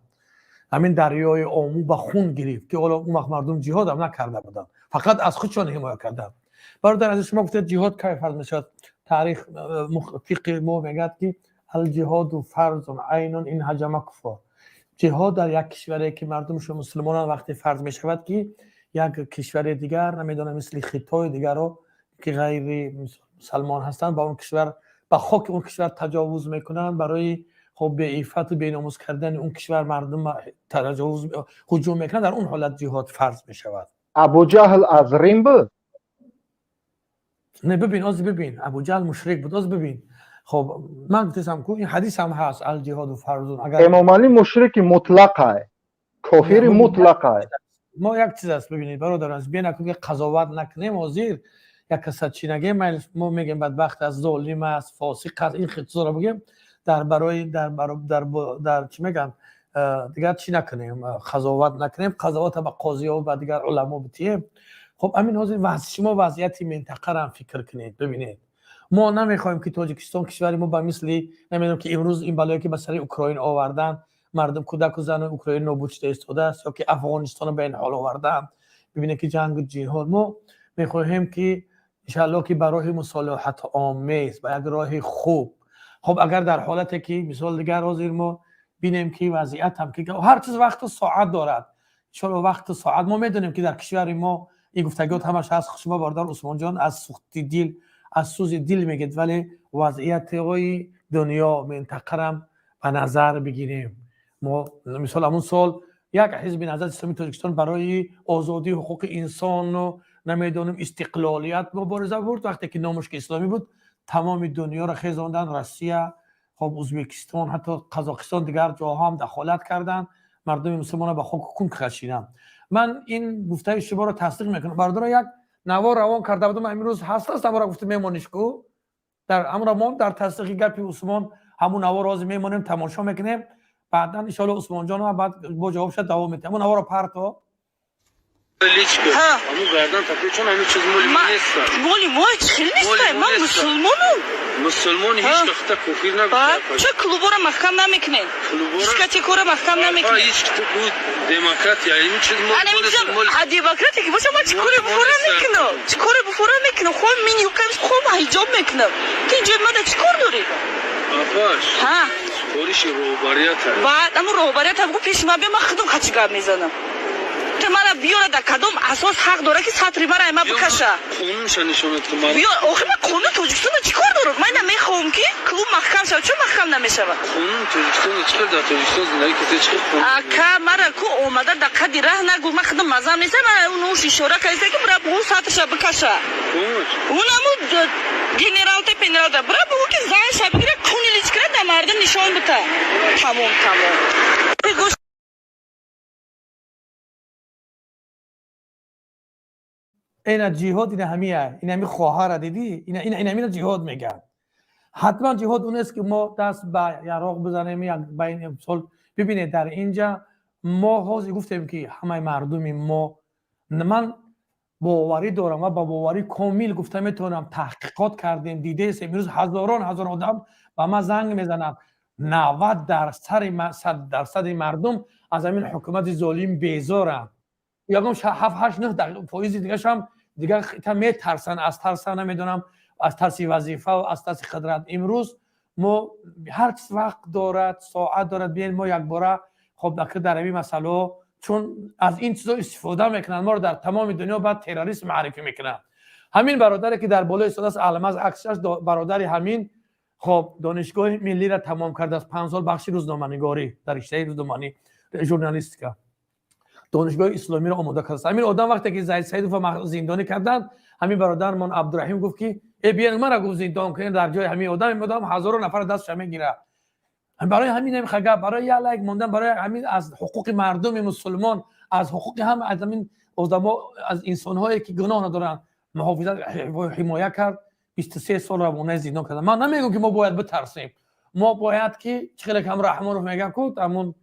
Ҳамин дарёи Ому ба хун гирифт, ки ҳоло он вақт мардум ҷиҳодам накарда буданд, фақат аз худшон ҳимоя карданд. Бародар азиз, шумо гуфтед, ҷиҳод кай фарз мешавад? Таърих, фиқҳи мо мегӯяд, ки الجهاد فرض عين إن هجم كفار. Ҷиҳод дар як кишваре, ки мардумшо мусулмонанд, вақте фарз мешавад, ки як кишвари дигар, намедонам, мисли Хитой, дигарро, ки ғайри мусалмон ҳастанд, ба он кишвар, ба хоки он кишвар таҷовуз мекунанд, барои хоб беиффату беномус кардани он кишвар мардум таҷовуз, ҳуҷум мекунанд, дар он ҳолат ҷиҳод фарз мешавад. Абуҷаҳл аз Рим буд? Не, бибин, оз бибин, Абуҷаҳл мушрик буд. Оз бибин, хоб, ман гуфтесам ку, ин ҳадис ҳам ҳаст, الجهاد فرض. Агар Эмомалӣ мушрики мутлақай, кофири мутлақай. Мо як чиз аст, бибинед, бародар азиз, бия накун, ки қазоват накунем. Ҳозир як каса чӣ нагем, мо мегем, бадбахт аст, золим аст, фосиқ аст, ин чизоро бигем, дар барои дар чӣ мегӯянд, дигар чӣ накунем, қазоват накунем, қазовата ба қозиҳо, ба дигар уламо битием. Хоб, ҳамин ҳозир шумо вазъияти минтақаро ҳам фикр кунед. Бибинед, мо намехоҳем, ки Тоҷикистон, кишвари мо, ба мисли, намедонам, ки имрӯз ин балое, ки ба сари Украин овардан, мардум, кӯдаку зану Украин нобуд шуда истодааст, ё ки Афғонистонро ба ин ҳол овардан. Бибинед, ки ҷангу ҷиҳод. Мо мехоҳем, ки иншаалло, ки ба роҳи мусолиҳатомез, ба як роҳи хуб. Хоб, агар дар ҳолате, ки мисол дигар ҳозир мо бинем, ки вазъият ҳам, ки ҳар чиз вақту соат дорад, иншоалло, вақту соат. Мо медонем, ки дар кишвари мо ин гуфтагиот ҳамаш ҳаст. Шумо, бародар Усмонҷон, аз сӯхти дил, аз сӯзи дил мегӯед, вале вазъиятҳои дунё, минтақарам ба назар бигирем. Мо мисол ҳамун сол як Ҳизби Наҳзати Исломии Тоҷикистон барои озодии ҳуқуқи инсону, намедонем, истиқлолият мубориза бурд. Вақте ки номаш ки исломӣ буд, тамоми дунёро хезонданд: Россия, хоб, Ӯзбекистон, ҳатто Қазоқистон, дигар ҷоҳо ҳам дахолат карданд, мардуми мусулмонро ба хоку хун кашиданд. Ман ин гуфтаи шуморо тасдиқ мекунам. Бародаро, як навор равон карда будам, имрӯз ҳаст аст навора, гуфта мемониш ку дар ҳамро мо дар тасдиқи гапи Усмон ҳамун навор ҳозир мемонем, тамошо мекунем. Баъдан иншоалло Усмонҷон баъд бо ҷавоб шад, давом метиҳем. Ҳамун наворо парто. Личка. Аму гардан такой, чун ҳамин чиз моли мо нест. Моли мо хел нест, ман мусулмонам. Мусулмон ҳеҷ вақта кофир нагуфта. Ча клубора маҳкам намекунед? Дискотекора маҳкам намекунед? Ҳеҷ демократия ин чиз. Демократия ки боша, ман чӣ коре бухора мекунам? Чӣ коре бухора мекунам? Хом мини юбка, хом ҳиҷоб мекунам. Ту инҷо мада чӣ кор дорӣ? Апаш. Ҳа. Супориши роҳбарият. Баъд аму роҳбарият бигӯ, пеши ман биё, ман худам хачи гап мезанам. Ту мара биёра, дар кадом асос ҳақ дора, ки сатри мара ма бикаша? Қонунша нишонат. Биё, охир ман қонуни Тоҷикистонро чӣ кор дорам? Ман намехоҳам, ки клуб маҳкам шавад. Чун маҳкам намешавад? Қонуни Тоҷикистонро чӣ қадр, дар Тоҷикистон зиндагӣ кардӣ, чӣ қадр? Ака, мара ку омада дар қади раҳ нагӯ. Ман худам мазам нестам. Мара уш ишора кардиста, ки бира бугӯ, сатрша бикаша. Унаму генералта, пенералта бира бугӯ, ки занша бигира, куни личкара дар мардум нишон бита. Тамом, тамом. Ина ҷиҳод, ина ҳамия, ина ҳами хоҳара дидӣ, ина ҳамина ҷиҳод мегӯянд. Ҳатман ҷиҳод он нест, ки мо даст ба яроқ бизанем. Як байн мисол бибинед, дар инҷа мо ҳозир гуфтем, ки ҳамаи мардуми мо, ман боварӣ дорам ва ба боварӣ комил гуфта метавонам, таҳқиқот кардем, дидаестем, имрӯз ҳазорон ҳазор одам ба ман занг мезананд, 90%-и мардум аз ҳамин ҳукумати золим безоранд. Ягон 7, 8, 9 фоизи дигарашам Дигар метарсанд, аз тарса, намедонам, аз тарси вазифа, аз тарси қудрат. Имрӯз мо ҳар чиз вақт дорад, соат дорад. Биёед, мо якбора, хоб, дар ҳамин масъалаҳо, чун аз ин чизо истифода мекунанд, моро дар тамоми дунё баъд террорист муаррифӣ мекунанд. Ҳамин бародаре, ки дар болои истодааст, алмаз аксаш, бародари ҳамин, хоб, Донишгоҳи миллиро тамом кардааст, 5 сол бахши рӯзноманигорӣ, дар риштаи рӯзноманӣ, журналистика, Донишгоҳи исломиро омода кардааст. Ҳамин одам, вақте ки Заид Саидова зиндонӣ карданд, ҳамин бародармон Абдураҳим гуфт, ки э, биён, мара, гуфт, зиндон кунед дар ҷои ҳамин одам, ин одам ҳазорон нафар дастша мегирад. Барои ҳамин гап, барои як лайк мондан, барои ҳамин аз ҳуқуқи мардуми мусулмон, аз ҳуқуқи ҳам аз ҳамин одамо, аз инсонҳое, ки гуноҳ надоранд, муҳофизат, ҳимоя кард, 23 сол равонаи зиндон кард. Ман намегӯм, ки мо бояд битарсем. Мо бояд ки чӣ хеле ҳам Раҳмонов мега, ку ҳамун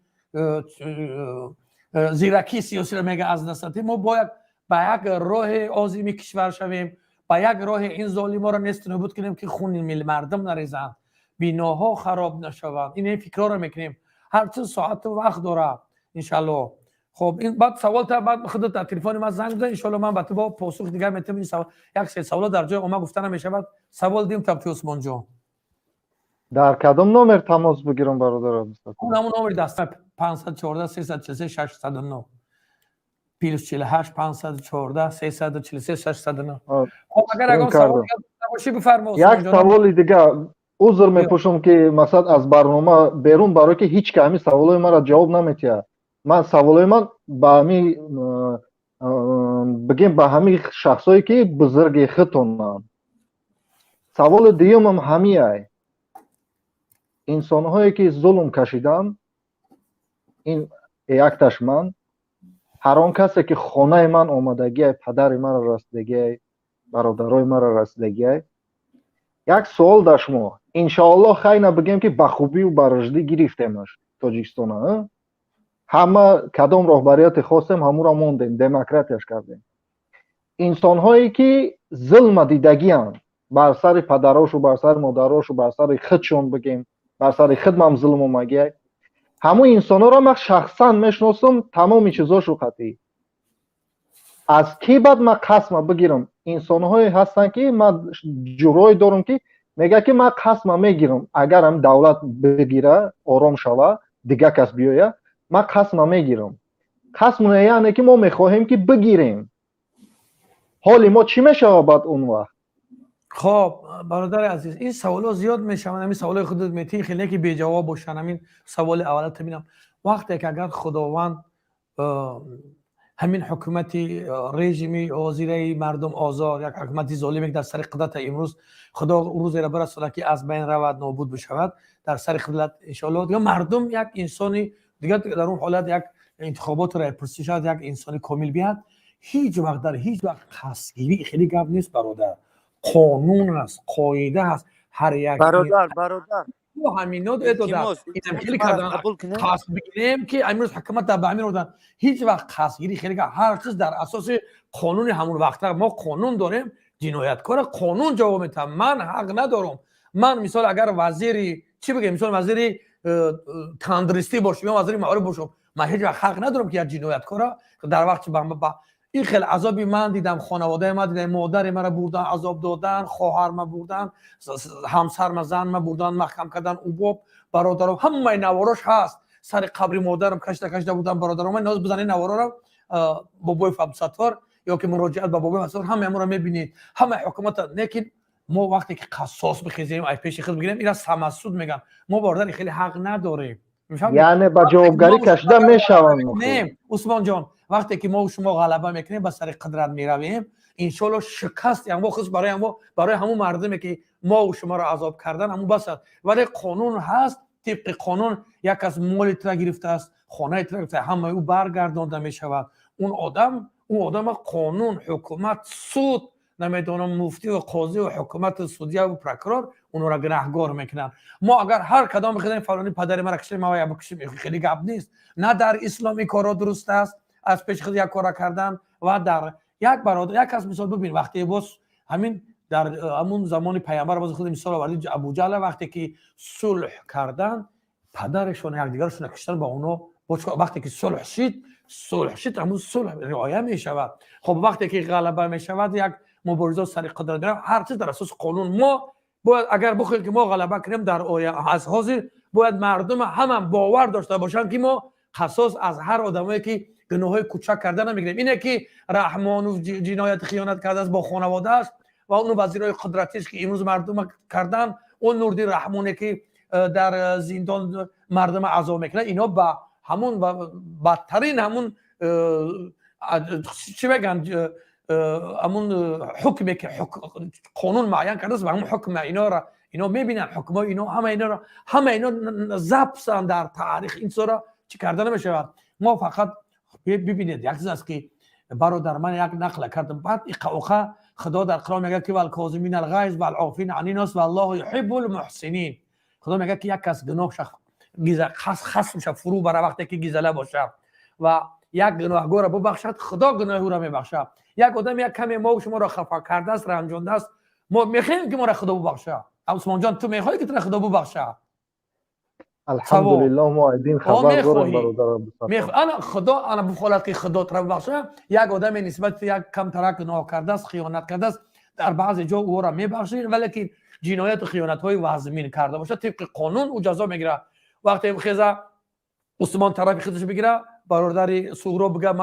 зиракии сиёсиро мега, аз насати мо бояд ба як роҳи озими кишвар шавем, ба як роҳи ин золиморо несту нобуд кунем, ки хуни мардум нарезанд, биноҳо хароб нашаванд. Ин фикрҳоро мекунем. Ҳар чиз соату вақт дорад, иншалло. Хоб, ин баъд савол та, баъд худат дар телефони ман занг бизан, иншалло, ман ба ту бо посух дигар метавонам. Ин савол, як се саволо дар ҷои ома гуфта намешавад. Савол дим табти, Усмонҷон. Дар кадом номер тамос бигирам, бародар? Ҳамун номери даста, 514 343 609, +48 514 343 609. Хоб, агар ягон савол бошӣ, бифармо. Як саволи дигар, узр мепурсам, ки мақсад аз барнома берун, барое ки ҳеҷ ка ҳамин саволои маро ҷавоб наметиҳад. Ман саволои ман ба ҳами, бигем, ба ҳамин шахсое, ки бузурги худтонанд. Саволи дуюмам ҳамиай: инсонҳое, ки зулм кашиданд, ин якташ ман, ҳар он касе, ки хонаи ман омадагиай, падари маро расидагиай, бародарои маро расидагиай, як суол дар шумо. Иншоаллоҳ, хайна, бигем, ки ба хубию ба рушдӣ гирифтемаш Тоҷикистона, ҳама кадом роҳбарияте хостем, ҳамуро мондем, демократияш кардем. Инсонҳое, ки зулма дидагианд бар сари падарошу, бар сари модарошу, бар сари худшон, бигем, бар сари худмам зулм омагиай, ҳамун инсонҳоро ман шахсан мешиносам, тамоми чизошу қатъӣ. Аз кӣ баъд ман қасма бигирам? Инсонҳое ҳастанд, ки ман ҷуръое дорам, ки мегӯяд, ки ман қасма мегирам, агар ҳам давлат бигира, ором шава, дигар кас биёя, ман қасма мегирам. Қасм яъне ки мо мехоҳем, ки бигирем. Ҳоли мо чӣ мешавад баъд он вақт? Хоб, бародари азиз, ин саволҳо зиёд мешаванд. Ҳамин саволҳои худат метии, хеле ки беҷавоб бошанд. Ҳамин саволи аввалата бинам: вақте ки агар Худованд ҳамин ҳукумати режими ҳозираи мардум озор, як ҳукумати золиме, ки дар сари қудрата имрӯз, Худо рӯзеро бирасонад, ки аз байн равад, нобуд бишавад дар сари қудрат, иншоалло. Дигар мардум як инсони дигар, дар он ҳолат як интихоботро райпурсӣ шавад, як инсони комил биҳад. Ҳеҷ вақт, дар ҳеҷ вақт қасдгирӣ хеле гап нест, бародар. Қонун аст, қоида ҳаст. Ҳар як Бародар, бародар. Ҳамино хеле кардан, қасд бигирем, ки имрӯз ҳукумат дар ба ҳамин одан. Ҳеҷ вақт қасдгирӣ хеле, ҳар чиз дар асоси қонуни ҳамон вақта. Мо қонун дорем, ҷинояткора қонун ҷавоб метаҳад. Ман ҳақ надорам. Ман, мисол, агар вазири, чӣ бигем, мисол, вазири тандурустӣ бошам ё вазири маориф бошам, ман ҳеҷ вақт ҳақ надорам, ки як ҷинояткора дар вақти ин хел азоби ман дидам, хонаводаи ман дидам, модари маро бурдан, азоб додан, хоҳарма бурдан, ҳамсарма, занма бурдан, маҳкам кардан, убоб, бародаром, ҳамаи наворош ҳаст. Сари қабри модарам кашта кашта будан бародаром. Ноз бизани навороро, Бобоев Абдусаттор ё ки муроҷиат ба Бобоев Абдусаттор, ҳамаи аморо мебинед, ҳамаи ҳукумата. Лекин мо вақте ки қассос бихезем, ай пеши худ бигирем, ира самасуд меган. Мо, бародари, хеле ҳақ надорем. Яъне ба ҷавобгарӣ кашида мешаванд? Не, Усмонҷон, вақте ки мо шумо ғалаба мекунем, ба сари қудрат меравем, иншоалло, шикаст янво худ барои ҳамун мардуме, ки мо шуморо азоб кардан, ҳамун бас аст. Вале қонун ҳаст. Тибқи қонун як кас моли тира гирифтааст, хонаи тира гирифта, ҳамаи ӯ баргардонда мешавад. Он одама қонун, ҳукумат, суд, намедонам, муфтиву қозиву ҳукумату судья ву прокурор онро гунаҳгор мекунанд. Мо агар ҳар кадом бихезем, фалони падари мара кишем, ма бикушем, хеле гап нест. На дар ислом ин корро дуруст аст, аз пеши худ як кора кардан. Ва дар як бародар, як кас, мисол, бибин, вақте боз ҳамин дар ҳамун замони пайғамбар, боз худ мисол оварди, Абуҷаҳла, вақте ки сулҳ кардан, падарашон, якдигарашона киштан, ба онҳо. Вақте ки сулҳ шид, сулҳ шид, ҳамун сулҳ риоя мешавад. Хоб, вақте ки ғалаба мешавад, як мубориза сари қудрат меравад, ҳар чиз дар асоси қонун. Мо бояд, агар бихоҳем, ки мо ғалаба кунем, дар оя аз ҳозир бояд мардум ҳама бовар дошта бошанд, ки мо қасос аз ҳар одамое, ки гуноҳҳои кучак карда, намегирем. Ине ки Раҳмонов ҷинояти хиёнат кардааст бо хонаводааш ва он вазирҳои қудратиш, ки имрӯз мардум кардан, он Нурдин Раҳмоне, ки дар зиндон мардума азоб мекунад, ино ба ҳамун бадтарин, ҳамун чӣ мегӯянд, ҳамун ҳукме, ки қонун муайян кардааст, ба ҳамун ҳукм инора ино мебинанд. Ҳукмҳои ино, ҳама инора, ҳама ино записанд дар таърих. Ин чизоро чӣ карда намешавад. Мо фақат бибинед, як чиз аст, ки бародар, ман як нақла кардам, баъд иқауқа. Худо дар Қуръон мегӯяд, ки والكاظمين الغيظ والعافين عن الناس والله يحب المحسنين. Худо мегӯяд, ки як кас гуноҳ хасмша фурӯ бара, вақте ки гизала бошад ва як гуноҳгорро бубахшад, Худо гуноҳи ӯро мебахшад. Як одам як каме мо шуморо хафа кардааст, ранҷондааст, мо мехоҳем, ки моро Худо бубахшад. Усмонҷон, ту мехоҳӣ, ки туро Худо бубахшад? Алҳамдулиллоҳ, мо айдин хабар дорем, бародар. Ана Худо, ана бихолад, ки Худо туро бубахшад. Як одаме нисбати як камтарак гуноҳ кардааст, хиёнат кардааст, дар баъзе ҷо ӯро мебахшед, валекин ҷинояту хиёнатҳои вазмин карда бошад, тибқи қонун ӯ ҷазо мегирад. Вақте хеза Усмон тарафи худаш бигира, бародари Суғро бига,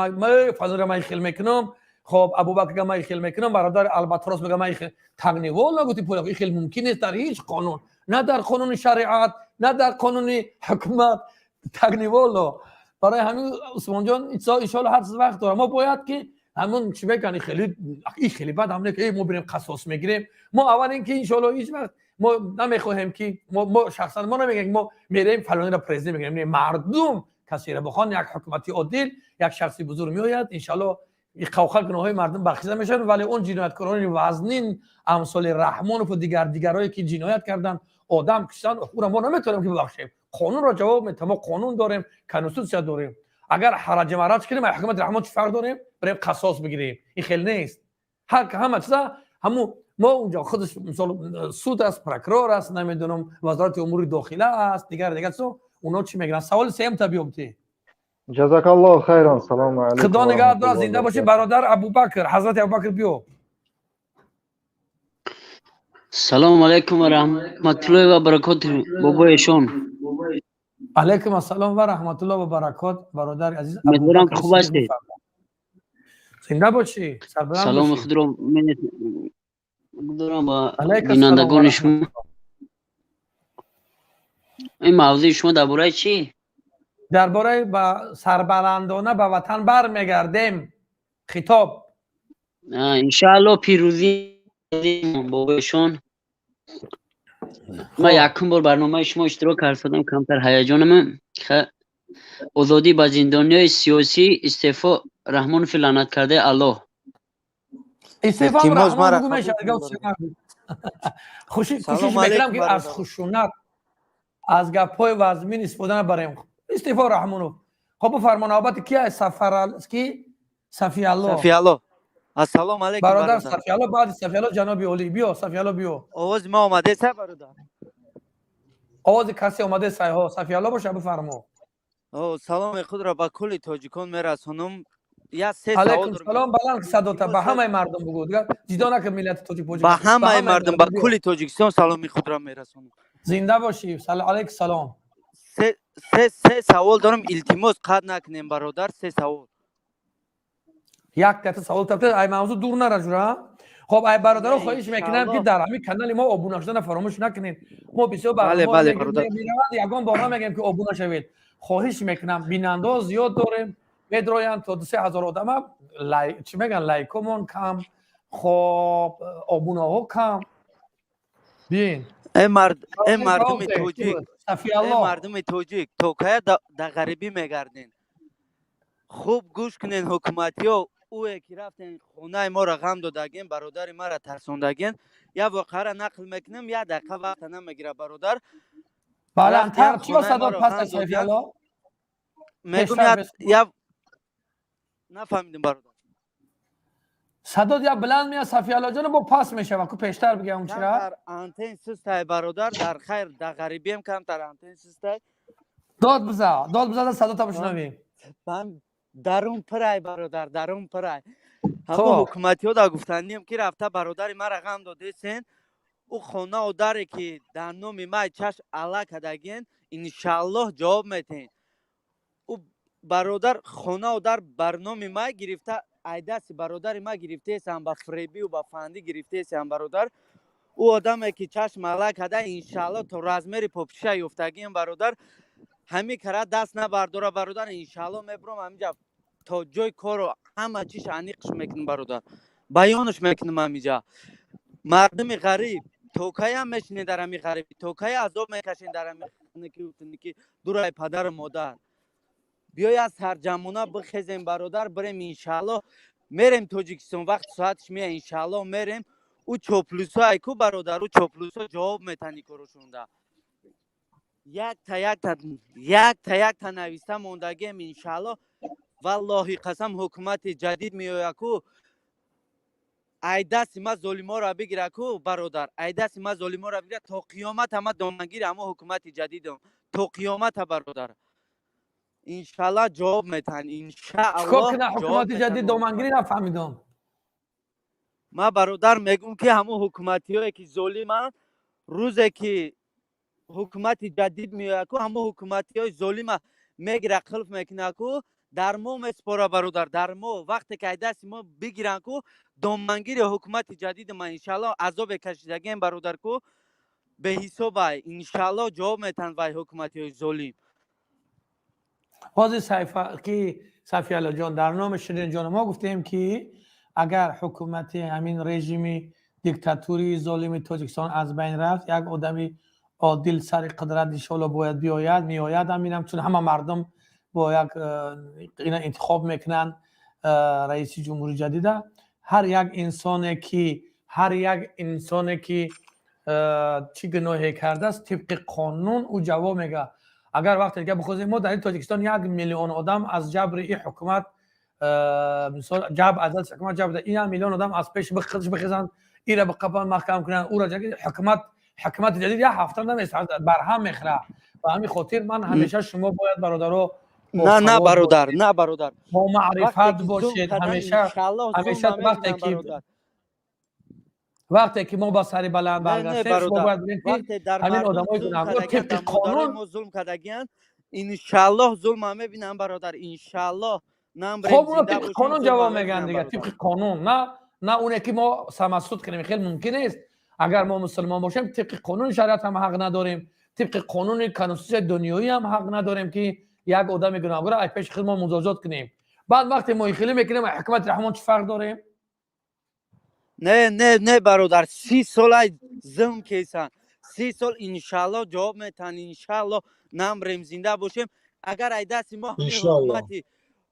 фалонро ман хел мекунам, хоб, Абубакр га ман хел мекунам, бародари Албатрос бига, ман хел тагнивол нагути пул, ин хел мумкин нест дар ҳеҷ қонун, на дар қонуни шариат, на дар қонуни ҳукумат тагниволо. Барои ҳамин, Усмонҷон, иншоалло, ҳар чиз вақт дорад. Мо бояд, ки ҳамон чӣ мекунӣ, хеле ин хеле бад ҳам не, ки мо бирем қасос мегирем. Мо аввал ин ки иншоалло ҳеҷ вақт мо намехоҳем, ки мо шахсан мо намегӯем, ки мо мерем фалонеро президент мегирем. Не, мардум касеро бихоҳанд, як ҳукумати одил, як шахси бузург меояд, иншоалло қавқа гуноҳҳои мардум бахшида мешавад. Вале он ҷинояткорони вазнин, амсоли Раҳмонову дигар дигарое, ки ҷиноят карданд, одам киштанд, ӯро мо наметавонем, ки бибахшем. Қонунро ҷавоб метаҳем. Мо қонун дорем, конститутсия дорем. Агар ҳараҷ мараҷ кунем, ҳукумати Раҳмон чӣ фарқ дорем, бирем қасос бигирем? Ин хел нест. Ҳама чиза ҳамун мо унҷо худаш, мисол, суд аст, прокурор аст, намедонам, Вазорати умури дохила аст, дигар дигар чизо, оно чӣ мегиранд. Саволи сеюм та биёбти. Ҷазакаллоҳ хайран, салому алайкум. Худо нигаҳ дорад, зинда бошӣ, бародар Абубакр, ҳазрати Абубакр, биё. Салому алайкум ва раҳматуллоҳи ва баракоту, бобои эшон. Алайкум ассалом ва раҳматуллоҳ ва баракот, бародари азиз. Умедворам, хуб ҳастед. Зинда бошӣ. Саломи худро дорам ба бинандагони шумо. Ин мавзӯи шумо дар бораи чӣ? Дар бораи ба сарбаландона ба ватан бармегардем хитоб. Иншаалло, пирӯзӣ, бобоишон. Ман якум бор барномаи шумо иштирок кардам, камтар ҳаяҷонам. Озодӣ ба зиндониёи сиёсӣ, истеъфо Раҳмонови лаънаткардаи Аллоҳ. Истеъфо Раҳмон мешавад. Кӯшиш мекунам, ки аз хушунат, аз гапҳои вазмин истифода набарем. Истеъфо Раҳмонов. Хоб, бифармо, навбати ки? Сафар ки, Сафиалло. Сафиалло, ассалому алайкум. Бародар Сафиалло, баъди Сафиалло ҷаноби олӣ. Биё, Сафиалло, биё. Овози ма омадеса, бародар? Овози касе омаде сайҳо, Сафиалло боша, бифармо. Саломи худро ба кулли тоҷикон мерасонам. Я се Алайкум салом. Баланд садота ба ҳамаи мардум бугӯ, дигар ҷидо накун миллати тоҷик. Ба ҳамаи мардум, ба кулли Тоҷикистон саломи худро мерасонам. Зинда бошӣ, алайкум салом. Се савол дорам, илтимос, қатъ накунем, бародар, се савол. Як ката савол тапта, ай мавзӯ дур нара, ҷура. Хоб, ай бародаро хоҳиш мекунам, ки дар ҳамин канали мо обуна шудана фаромӯш накунед. Мо бисёр барномаҳо, ягон бор намегӯем, ки обуна шавед. Хоҳиш мекунам, бинандао зиёд дорем, медроянд то 2-3 ҳазор одама, чӣ мегӯянд, лайкомон кам, хоб, обунаҳо кам. Биин. Э мардуми тоҷик, э мардуми тоҷик, то кая дар ғарибӣ мегарден? Хуб гӯш кунен, ҳукуматиё, ӯе ки рафтен, хонаи моро ғам додаген, бародари маро тарсондаген. Як воқеаро нақл мекунем, як дақиқа вақта намегира, бародар. Баландтар, чиро садо паст, Сафиалло? Мегум, я нафаҳмидим, бародар. Садот я баланд меяд, Сафиалло ҷон, бо пас мешава ку. Пештар бигам чира. Антен систай, бародар, дар хайр, дар ғарибием камтар антен систай. Дод биза, дод биза, садота бишнавем. Ман дарун пирай, бародар, дарун пирай. Ҳамон ҳукуматиҳо да гуфтандием, ки рафта бародари мара ғам додесен. Ӯ хонау даре, ки дар номи май чаш ала кадаген, иншааллоҳ, ҷавоб метен. Ӯ бародар хонау дар бар номи май гирифта, айдасти бародари ма гирифтесам, ба фиребию ба фандӣ гирифтесам, бародар. Ӯ одаме, ки чашм ала када, иншааллоҳ, то размери попиша ёфтагием, бародар. Ҳамин кара даст набардора, бародар. Иншааллоҳ, мебурам ҳаминҷа, то ҷои корро ҳама чиш аниқш мекунам, бародар, баёнш мекунам. Ҳамиҷа мардуми ғариб то каям мешинед дар ҳами ғарибӣ, то кай азоб мекашед дар ҳами ки дурай падару модар? Биёяд, сарҷамона бихезем, бародар, бирем. Иншааллоҳ, мерем Тоҷикистон, вақти соатш мея, иншааллоҳ, мерем. Ӯ чоплусо айку, бародар, ӯ чоплусо ҷавоб метани корушонда. Якта якта, якта якта нависта мондагием. Иншааллоҳ, валлоҳи қасам, ҳукумати ҷадид меояку, айдасти ма золиморо бигираку, бародар, айдасти ма золиморо бигира, то қиёмат ҳама домангири ҳамо ҳукумати ҷадидам, то қиёмата, бародар. Иншааллоҳ, ҷавоб метаҳанд, иншааллоҳ. Ҳукумати ҷадид домангирӣ, нафаҳмидам. Ма, бародар, мегӯм, ки ҳамон ҳукуматиҳое, ки золиманд, рӯзе ки ҳукумати ҷадид меояку, ҳамон ҳукуматиҳои золима мегира, қилф мекунаку, дар мо месупора, бародар, дар мо. Вақте ки айдасти мо бигиранд ку, домангири ҳукумати ҷадиди ма, иншааллоҳ, азобе кашидагием, бародар, ку беҳисобай. Иншааллоҳ, ҷавоб метаҳанд вай ҳукуматиҳои золим. Ҳозир сайфа ки Сафиаллоҷон, дар номи Ширинҷон мо гуфтем, ки агар ҳукумати ҳамин режими диктатурии золими Тоҷикистон аз байн рафт, як одами одил сари қудрат, иншоалло, бояд биёяд, меояд. Ҳаминам, чун ҳама мардум бо як ина интихоб мекунанд раиси ҷумҳури ҷадида. Ҳар як инсоне ки чӣ гуноҳе кардааст, тибқи қонун ӯ ҷавоб мега. Агар вақте дига бихозем, мо дар ин Тоҷикистон 1 миллион одам аз ҷабри ин ҳукумат, мисол, ҷаб аз дасти ҳукумат ҷабр, ин 1 миллион одам аз пеши худш бихезанд, ира биқапанд, маҳкам кунанд ӯра, ҳукумати ҷадид як ҳафта намеистад, барҳам мехӯрад. Ба ҳамин хотир ман ҳамеша, шумо бояд, бародаро, На, на, бародар, на, бародар. Бо маърифат бошед ҳамеша. Ҳамеша вақте ки мо ба сари баланд баргаштем, шумо бояд бинед, ки ҳамин одамои гунаҳгор тибқи қонун мо зулм кардагиянд, иншааллоҳ, зулма мебинам, бародар, иншааллоҳ. Хоб, уно тибқи қонун ҷавоб мегӯянд дига, тибқи қонун, на оне ки мо самасуд кунем, хел мумкин нест. Агар мо мусулмон бошем, тибқи қонуни шариат ҳам ҳақ надорем, тибқи қонуни конститутсияи дунёӣ ҳам ҳақ надорем, ки як одами гунаҳгора аз пеши худ мо музозот кунем. Баъд вақте мо ихилӣ мекунем, ҳукумати Раҳмон чӣ фарқ дорем? Не, не, не, бародар, 30 солай зулм кесан, 30 сол. Иншааллоҳ, ҷавоб метаҳанд, иншааллоҳ. Намрем, зинда бошем. Агар ай дасти мо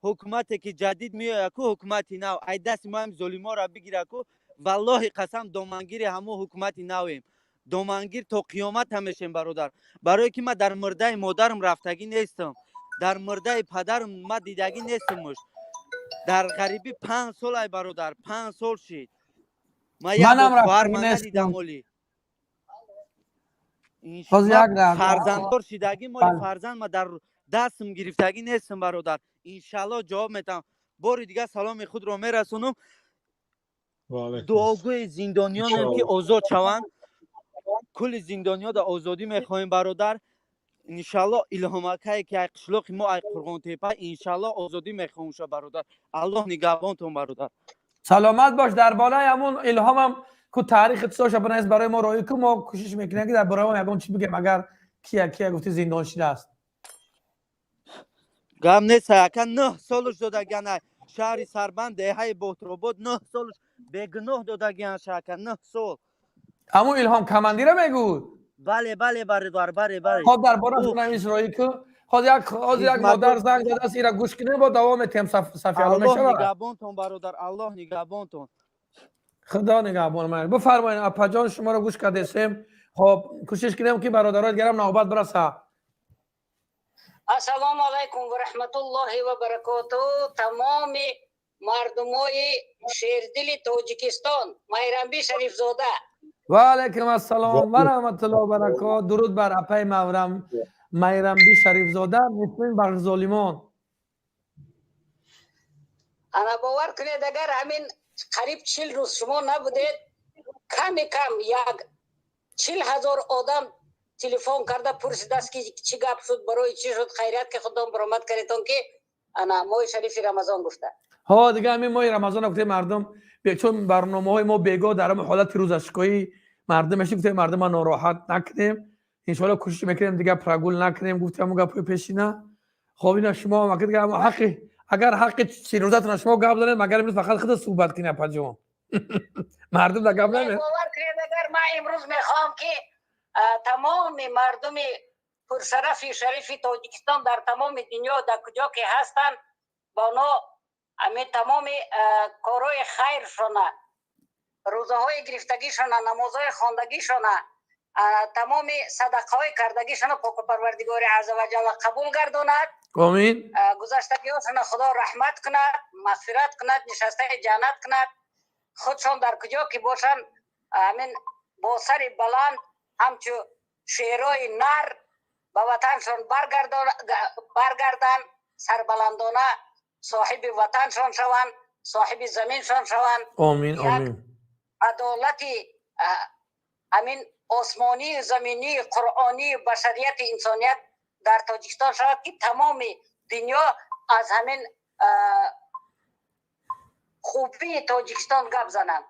ҳукумате ки ҷадид меояку, ҳукумати нав, ай дасти мо ҳам золиморо бигираку, валлоҳи қасам, домангири ҳамон ҳукумати навем, домангир то қиёмат ҳамешем, бародар. Барое ки ман дар мурдаи модарам рафтагӣ нестам, дар мурдаи падарам ма дидагӣ нестамуш. Дар ғарибӣ 5 сол ай, бародар, 5 сол шид. Ма як хоҳар надидам оли. Фарзанддор шидагӣ, моли фарзанд ма дар дастам гирифтагӣ нестам, бародар. Иншаллоҳ, ҷавоб метаҳам. Бори дигар саломи худро мерасонам. Дуогӯи зиндониёнем, ки озод шаванд. Кулли зиндониёда озодӣ мехоҳем, бародар. Иншаллоҳ, Илҳомакае, ки ай қишлоқи мо, ай Қурғонтепа, иншаллоҳ, озодӣ мехоҳем ша, бародар. Аллоҳ нигаҳбонтон, бародар. Саломат бош. Дар болаи ҳамун Илҳомам ку таърихи тисоша бинавис, барои мо роӣ ку. Мо кӯшиш мекунем, ки дар бораи он ягон чиз бигем, агар кия гуфти зиндон шидааст. Гап нест, ака. 9 солуш додагиан, шаҳри Сарбанд, деҳаи Ботробод, 9 солуш бегуноҳ додагиан, ака, 9 сол. Ҳамун Илҳом командира мегӯд? Бале, бале, бародар, бале, бале. Хоб, дар борааш бинавис, роӣ ку. Ҳозир як модар занг задааст, ира гӯш кунем, бо давом метиҳем. Сафиалло, мешавад? Нигаҳбонтон, бародар, Аллоҳ нигаҳбонтон. Худо нигаҳбон. Бифармоед, апаҷон, шуморо гӯш кардесем. Хоб, кӯшиш кунем, ки бародарои дигарам навбат бираса. Ассалому алайкум ва раҳматуллоҳи ва баракоту, тамоми мардумои шердили Тоҷикистон. Майрамби Шарифзода. Ва алайкум ассалом ва раҳматуллоҳи ва баракот. Дуруд бар апаи Маврам. Майрамби Шарифзода, нефрин бар золимон. Ана, бовар кунед, агар ҳамин қариб 40 рӯз шумо набудед, ками кам як 40 000 одам телефон карда пурсидааст, ки чӣ гап шуд, барои чӣ шуд. Хайрият, ки худон баромад кардетон, ки ана моҳи шарифи Рамазон гуфта. Ҳо, дига ҳамин моҳи Рамазон гуфтем, мардум, чун барномаҳои мо бегоҳ дар ҳамин ҳолати рӯзашикоӣ мардум меши, гуфтем мардума нороҳат накунем, иншоалло кӯшиш мекунем, дига прогул накунем, гуфтем ҳамун гапҳои пешина. Хоб, ина шумо дига ҳаққи, агар ҳаққи 40 рӯзатона шумо гап занед, магар имрӯз фақат худат суҳбат кунӣ, апаҷон, мардум да гап наме. Бовар кунед, агар ман имрӯз мехоҳам, ки тамоми мардуми пуршарафи шарифи Тоҷикистон дар тамоми дунё, дар куҷо ки ҳастанд, ба оно ҳамин тамоми корҳои хайршона, рӯзаҳои гирифтагишона, намозҳои хондагишона, тамоми садақаҳои кардагишона Поку Парвардигори азза ва ҷалла қабул гардонад. Омин. Гузаштагиҳошона Худо раҳмат кунад, мағфират кунад, нишастаи ҷаннат кунад. Худшон дар куҷо ки бошанд, ҳамин бо сари баланд ҳамчу шерои нар ба ватаншон баргарданд, сарбаландона соҳиби ватаншон шаванд, соҳиби заминшон шаванд. Омин, омин. Адолати ҳамин осмонию заминии, қуръонию башарияти инсоният дар Тоҷикистон шавад, ки тамоми дунё аз ҳамин хубии Тоҷикистон гап зананд.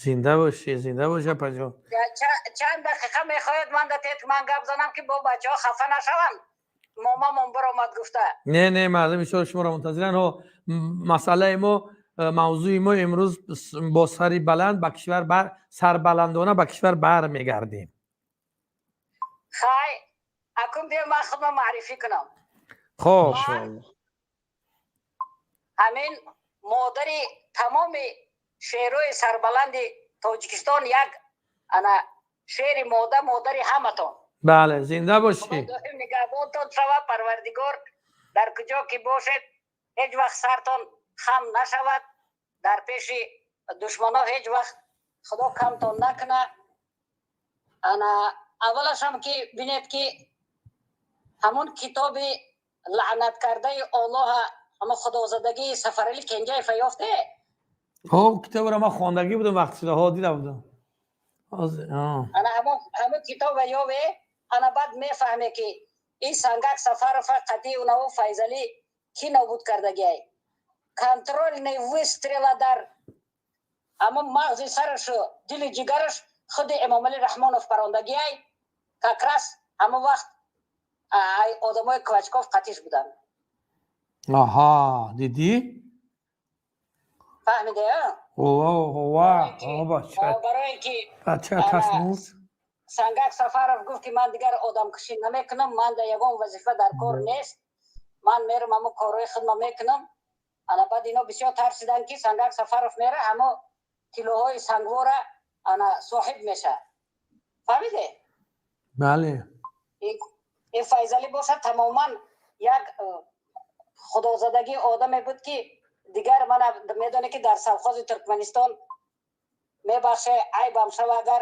Зинда бошӣ, зинда бошӣ, апаҷон. Чанд дақиқа мехоҳед ман датед, ман гап занам, ки бо бачаҳо хафа нашаванд, момамон баромад гуфта? Не, не, мардум бисёр шуморо мунтазиранд. Ҳо, масъалаи мо, мавзӯи мо имрӯз бо сари баланд ба кишвар бар, сарбаландона ба кишвар бармегардем. Хай, акун биё, ман худро маърифӣ кунам. Хоб. Ҳамин модари тамоми шерои сарбаланди Тоҷикистон, як ана шери мода, модари ҳаматон. Бале, зинда бошӣ. Доим нигаҳбонтон шава Парвардигор, дар куҷо ки бошед, ҳеҷ вақт сартон хам нашавад дар пеши душмано, ҳеҷ вақт Худо камтон накуна. Ана, аввалашам ки бинед, ки ҳамун китоби лаънат кардаи Оллоҳа, ҳамун худозадагии Сафарали Кенҷаева ёфте? Ҳо, китобро ман хондагӣ будам, вақти шуда, ҳо, дида будам. Ана ҳамун китоба ёве, ана баъд мефаҳме, ки ин Сангак Сафарова қадии унаву Файзалӣ кӣ нобуд кардагиай. Контрольный выстрела дар ҳамун мағзи сарашу дили ҷигараш худи Эмомалӣ Раҳмонов парондагиай. Как раз ҳамон вақт ай одамои Клочков қатиш буданд. Аҳа, дидӣ? Фаҳмиде? Барое ки бача ташмуз. Сангак Сафаров гуфт, ки ман дигар одамкушӣ намекунам, ман да ягон вазифа дар кор нест, ман мерам, ҳамо корҳои худма мекунам. Ана баъд ино бисёр тарсиданд, ки Сангак Сафаров мера, ҳамо тиллоҳои сангвора ана соҳиб меша. Фаҳмиде? Бале. Ин Файзалӣ бошад, тамоман як худозадагии одаме буд, ки дигар мана медоне, ки дар совхози Туркманистон, мебахше, айбам шава агар,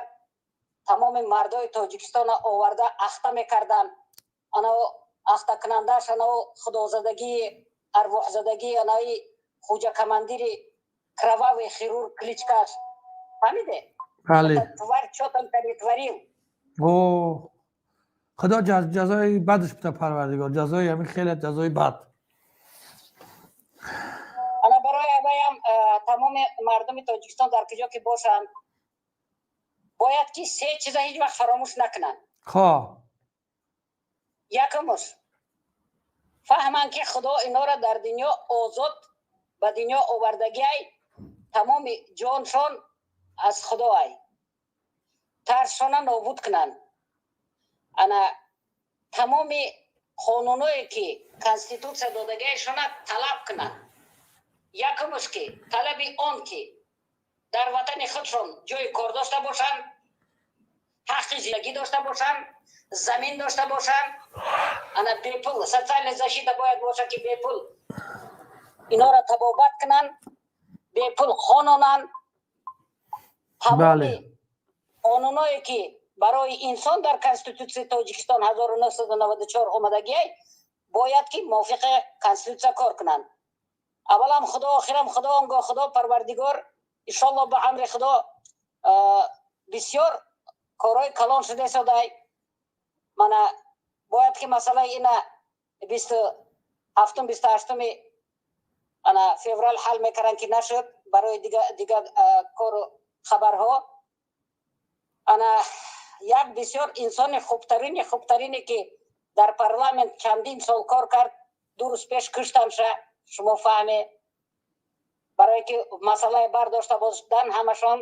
тамоми мардои Тоҷикистона оварда ахта мекарданд. Ана ахтакунандааш анав худозадагии, арвоҳзадагии анаи хуҷа командири кровавый хирург кличкаш. Фаҳмиде? Бале. Тварь, чё там творил. О, Худо ҷазои бадаш буда, Парвардигор, ҷазои ҳамин хеле ҷазои бад. Ана барои аваям тамоми мардуми Тоҷикистон дар куҷо ки бошанд, бояд ки се чиза ҳеҷ вақт фаромӯш накунанд. Якумуш, фаҳманд, ки Худо инора дар дунё озод ба дунё овардагиай, тамоми ҷоншон аз Худоай, тарсшона нобуд кунанд. Ана тамоми қонуное, ки конститутсия додагиашона, талаб кунанд. Якумуш, ки талаби он ки дар ватани худшон ҷои кор дошта бошанд, ҳаққи зиндагӣ дошта бошанд, замин дошта бошанд, ана бепул социальная защита бояд бошад, ки бепул инора табобат кунанд, бепул хононанд. Тамоми қонуное, ки Барои инсон дар Конститутсияи Тоҷикистон 1994 омадагиай, бояд ки мувофиқи конститутсия кор кунанд. Аввалам Худо, охирам Худо, он гоҳ Худо Парвардигор. Иншолло, ба амри Худо бисёр корҳои калон шуда истодай. Мана, бояд ки масъалаи ина 27-ум, 28-уми ана феврал ҳал мекарданд, ки нашуд барои дига кору хабарҳо. Ана як бисёр инсони хубтарини хубтарине, ки дар парламент чандин сол кор кард, 2 рӯз пеш куштанша. Шумо фаҳме, барое ки масъалае бардошта бошдан, ҳамашон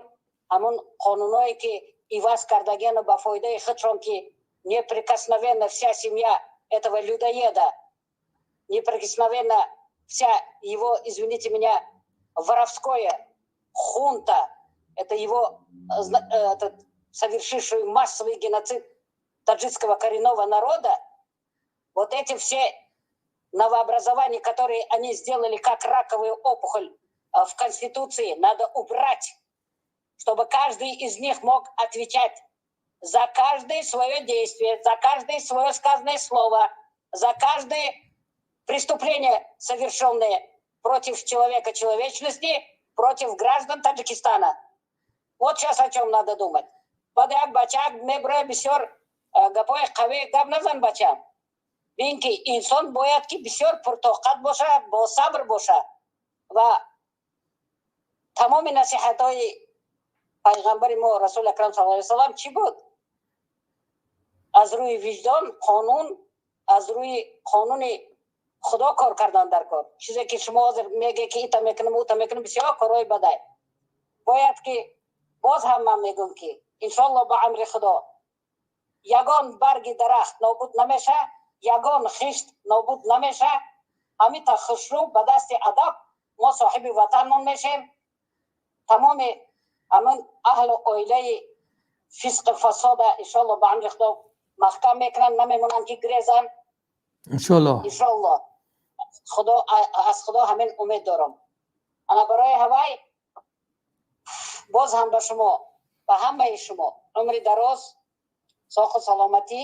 ҳамун қонуное, ки иваз кардагиану ба фоидаи худшон, ки неприкосновенна вся семья этого людоеда, неприкосновенна вся его, извините меня, воровское хунта, это его этот, совершивший массовый геноцид таджикского коренного народа, вот эти все новообразования, которые они сделали как раковую опухоль в Конституции, надо убрать, чтобы каждый из них мог отвечать за каждое свое действие, за каждое свое сказанное слово, за каждое преступление, совершенное против человека, человечности, против граждан Таджикистана. Вот сейчас о чем надо думать. Баъд як бачаак меброя, бисёр гапои қавӣ гап назан, бачам. Бин, ки инсон бояд ки бисёр пуртоқат боша, босабр боша ва тамоми насиҳатҳои пайғамбари мо, Расули Акрам саллаллоҳу алайҳи васаллам, чӣ буд? Аз рӯи виҷдон, қонун, аз рӯи қонуни Худо кор кардан дар кор. Чизе ки шумо ҳозир меге, ки ита мекунам, ута мекунам, бисёр корҳои бадай. Бояд ки боз ҳам ман мегӯм, ки иншоалло, ба амри Худо, ягон барги дарахт нобуд намеша, ягон хишт нобуд намеша. Ҳамита хушрӯ, ба дасти адаб мо соҳиби ватанмон мешем. Тамоми ҳамин аҳлу оилаи фисқи фасода, иншоалло, ба амри Худо маҳкам мекунанд, намемонанд ки гирезанд. Иншоалло. Иншоалло, Худо, аз Худо ҳамин умед дорам. Ана барои ҳавай боз ҳам ба шумо, ба ҳамаи шумо умри дароз, соҳу саломатӣ,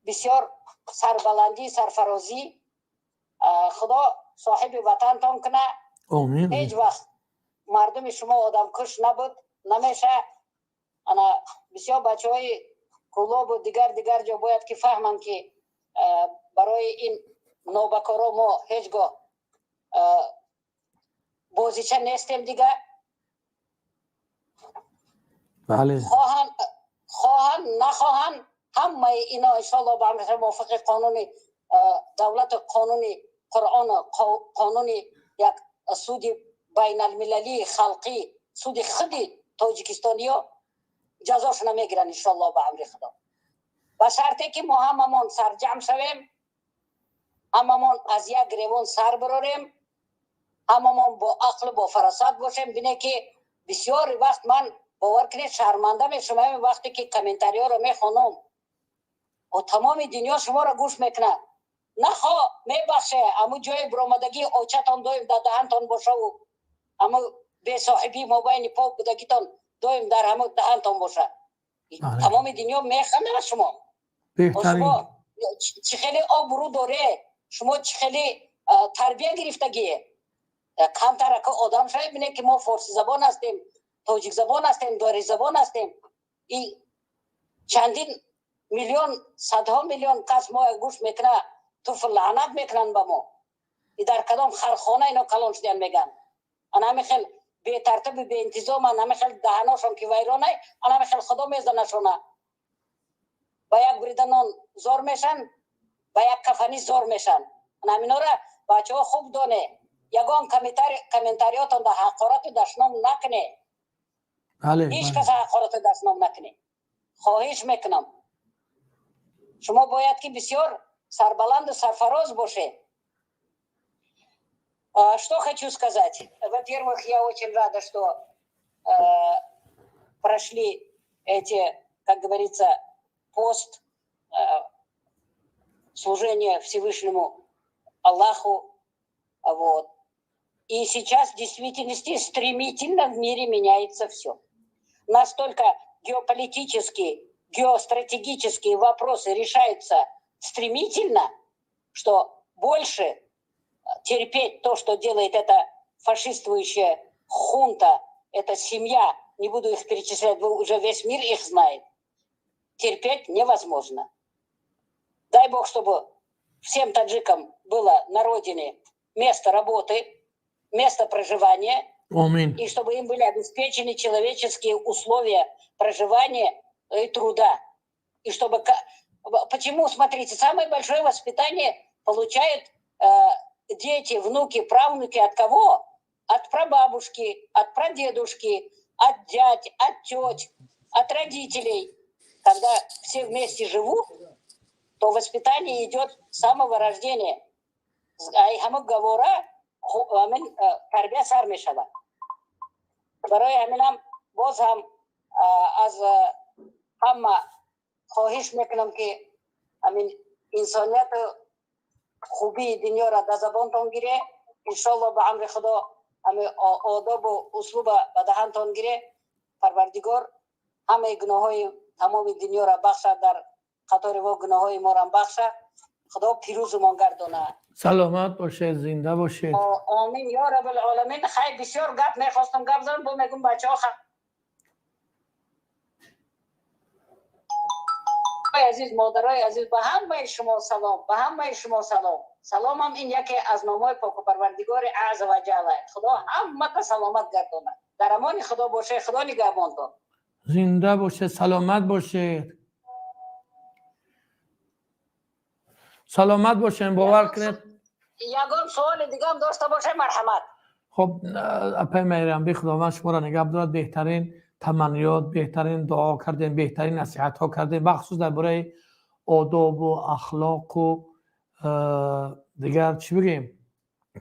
бисёр сарбаландӣ, сарфарозӣ. Худо соҳиби ватантон куна. Омин. Ҳеҷ вақт мардуми шумо одамкуш набуд, намеша. Ана бисёр бачаҳои Кӯлобу дигар дигар ҷо бояд ки фаҳманд, ки барои ин нобакоро мо ҳеҷ гоҳ бозича нестем дига. Хоҳанд, нахоҳанд, ҳамаи ино, иншоалло, ба амри мувофиқи қонуни давлату қонуни Қуръону қонуни як суди байналмилалии халқӣ, суди худи тоҷикистониё, ҷазошона мегиранд, иншоалло, ба амри Худо, ба шарте ки мо ҳамамон сарҷамъ шавем, ҳамамон аз як гиревон сар бирорем, ҳамамон бо ақлу бо фаросат бошем. Бине, ки бисёри вақт ман, бовар кунед, шарманда мешавам, вақте ки комментариёро мехонам. Тамоми дунё шуморо гӯш мекунад. Нахо, мебахше, аму ҷои биромадагии очатон доим дар даҳантон бошаву аму бесоҳибӣ мобайни по будагитон доим дар ҳаму даҳантон боша. Тамоми дунё механда шумо. Шумо чӣ хеле обрӯ доре, шумо чӣ хеле тарбия гирифтагие? Камтарака одам шавед. Бине, ки мо форсизабон ҳастем, тоҷикзабон ҳастем, доризабон ҳастем. И чандин миллион, садҳо миллион кас мо гӯш мекуна, туф лаънат мекунанд ба мо. И дар кадом хархона ино калон шудиян, меган. Ана ҳамин хел бетартибу беинтизоман, ҳамин хел даҳаношон ки вайронай, ана ҳамин хел Худо мезанашона. Ба як бурида нон зор мешан, ба як кафанӣ зор мешан. Ана ҳаминора, бачаҳо, хуб доне. Ягон комментариётон да ҳақорату дашном накуне. Ҳеҷ кас ҳақорату дашном накуне, хоҳиш мекунам. Шумо бояд ки бисёр сарбаланду сарфароз бошед. Что хочу сказать? Во-первых, я очень рада, что прошли эти, как говорится, пост, служение Всевышнему Аллаху. Вот. И сейчас в действительности стремительно в мире меняется все. Настолько Геополитические, геостратегические вопросы решаются стремительно, что больше терпеть то, что делает эта фашистующая хунта, эта семья, не буду их перечислять, уже весь мир их знает, терпеть невозможно. Дай Бог, чтобы всем таджикам было на родине место работы, место проживания. Амин. И чтобы им были обеспечены человеческие условия проживания и труда. И чтобы... Почему, смотрите, самое большое воспитание получают дети, внуки, правнуки от кого? От прабабушки, от прадедушки, от дядь, от теть, от родителей. Когда все вместе живут, то воспитание идет с самого рождения. Ай ҳама гаҳвора ҳамин тарбия сар мешавад. Барои ҳаминам боз ҳам аз ҳама хоҳиш мекунам, ки ҳамин инсонияту хубии дунёро дар забонтон гире, иншолло, ба амри Худо ҳамин одобу услуба ба даҳантон гире. Парвардигор ҳамаи гуноҳҳои тамоми дунёро бахшад, дар қатори во гуноҳҳои морам бахшад. Худо пирӯзумон гардонад. Саломат бошед, зинда бошед. Омин ё раббил оламин. Хайр, бисёр гап мехостам гап занам, бо мегум бачаҳо азиз, модарои азиз, ба ҳамаи шумо салом, ба ҳамаи шумо салом. Саломам ин яке аз номҳои поку Парвардигори азза ва ҷалла. Худо ҳамата саломат гардонад. Дар амони Худо бошед, Худо нигаҳбонтон. Зинда бошед, саломат бошед, саломат бошед. Бовар кунед. Ягон суоли дигам дошта бошед, марҳамат. Хоб, апай Майрамби, Худованд шуморо нигаҳ дорад. Беҳтарин таманниёт, беҳтарин дуо кардем, беҳтарин насиҳатҳо кардем, бахусус дар бораи одобу ахлоқу дигар чӣ бигӯем,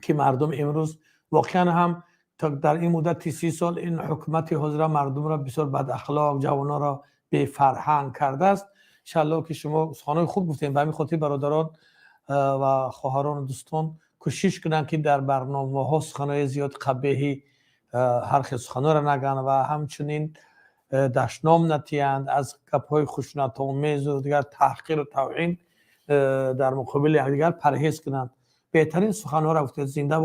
ки мардум имрӯз воқеан ҳам дар ин муддати 30 сол ин ҳукумати ҳозира мардумро бисёр бадахлоқ, ҷавононро бефарҳанг кардааст. Иншаалло, ки шумо суханои хуб гуфтем. Ба ҳамин хотир бародарон ва хоҳарону дӯстон кӯшиш кунанд, ки дар барномаҳо суханои зиёд қабеҳӣ, ҳар хел суханонро нагӯянд ва ҳамчунин дашном натиҳанд, аз гапҳои хушунатомезу дигар таҳқиру тавҳин дар муқобили якдигар парҳез кунанд. Беҳтарин суханҳоро гуфтед, зинда.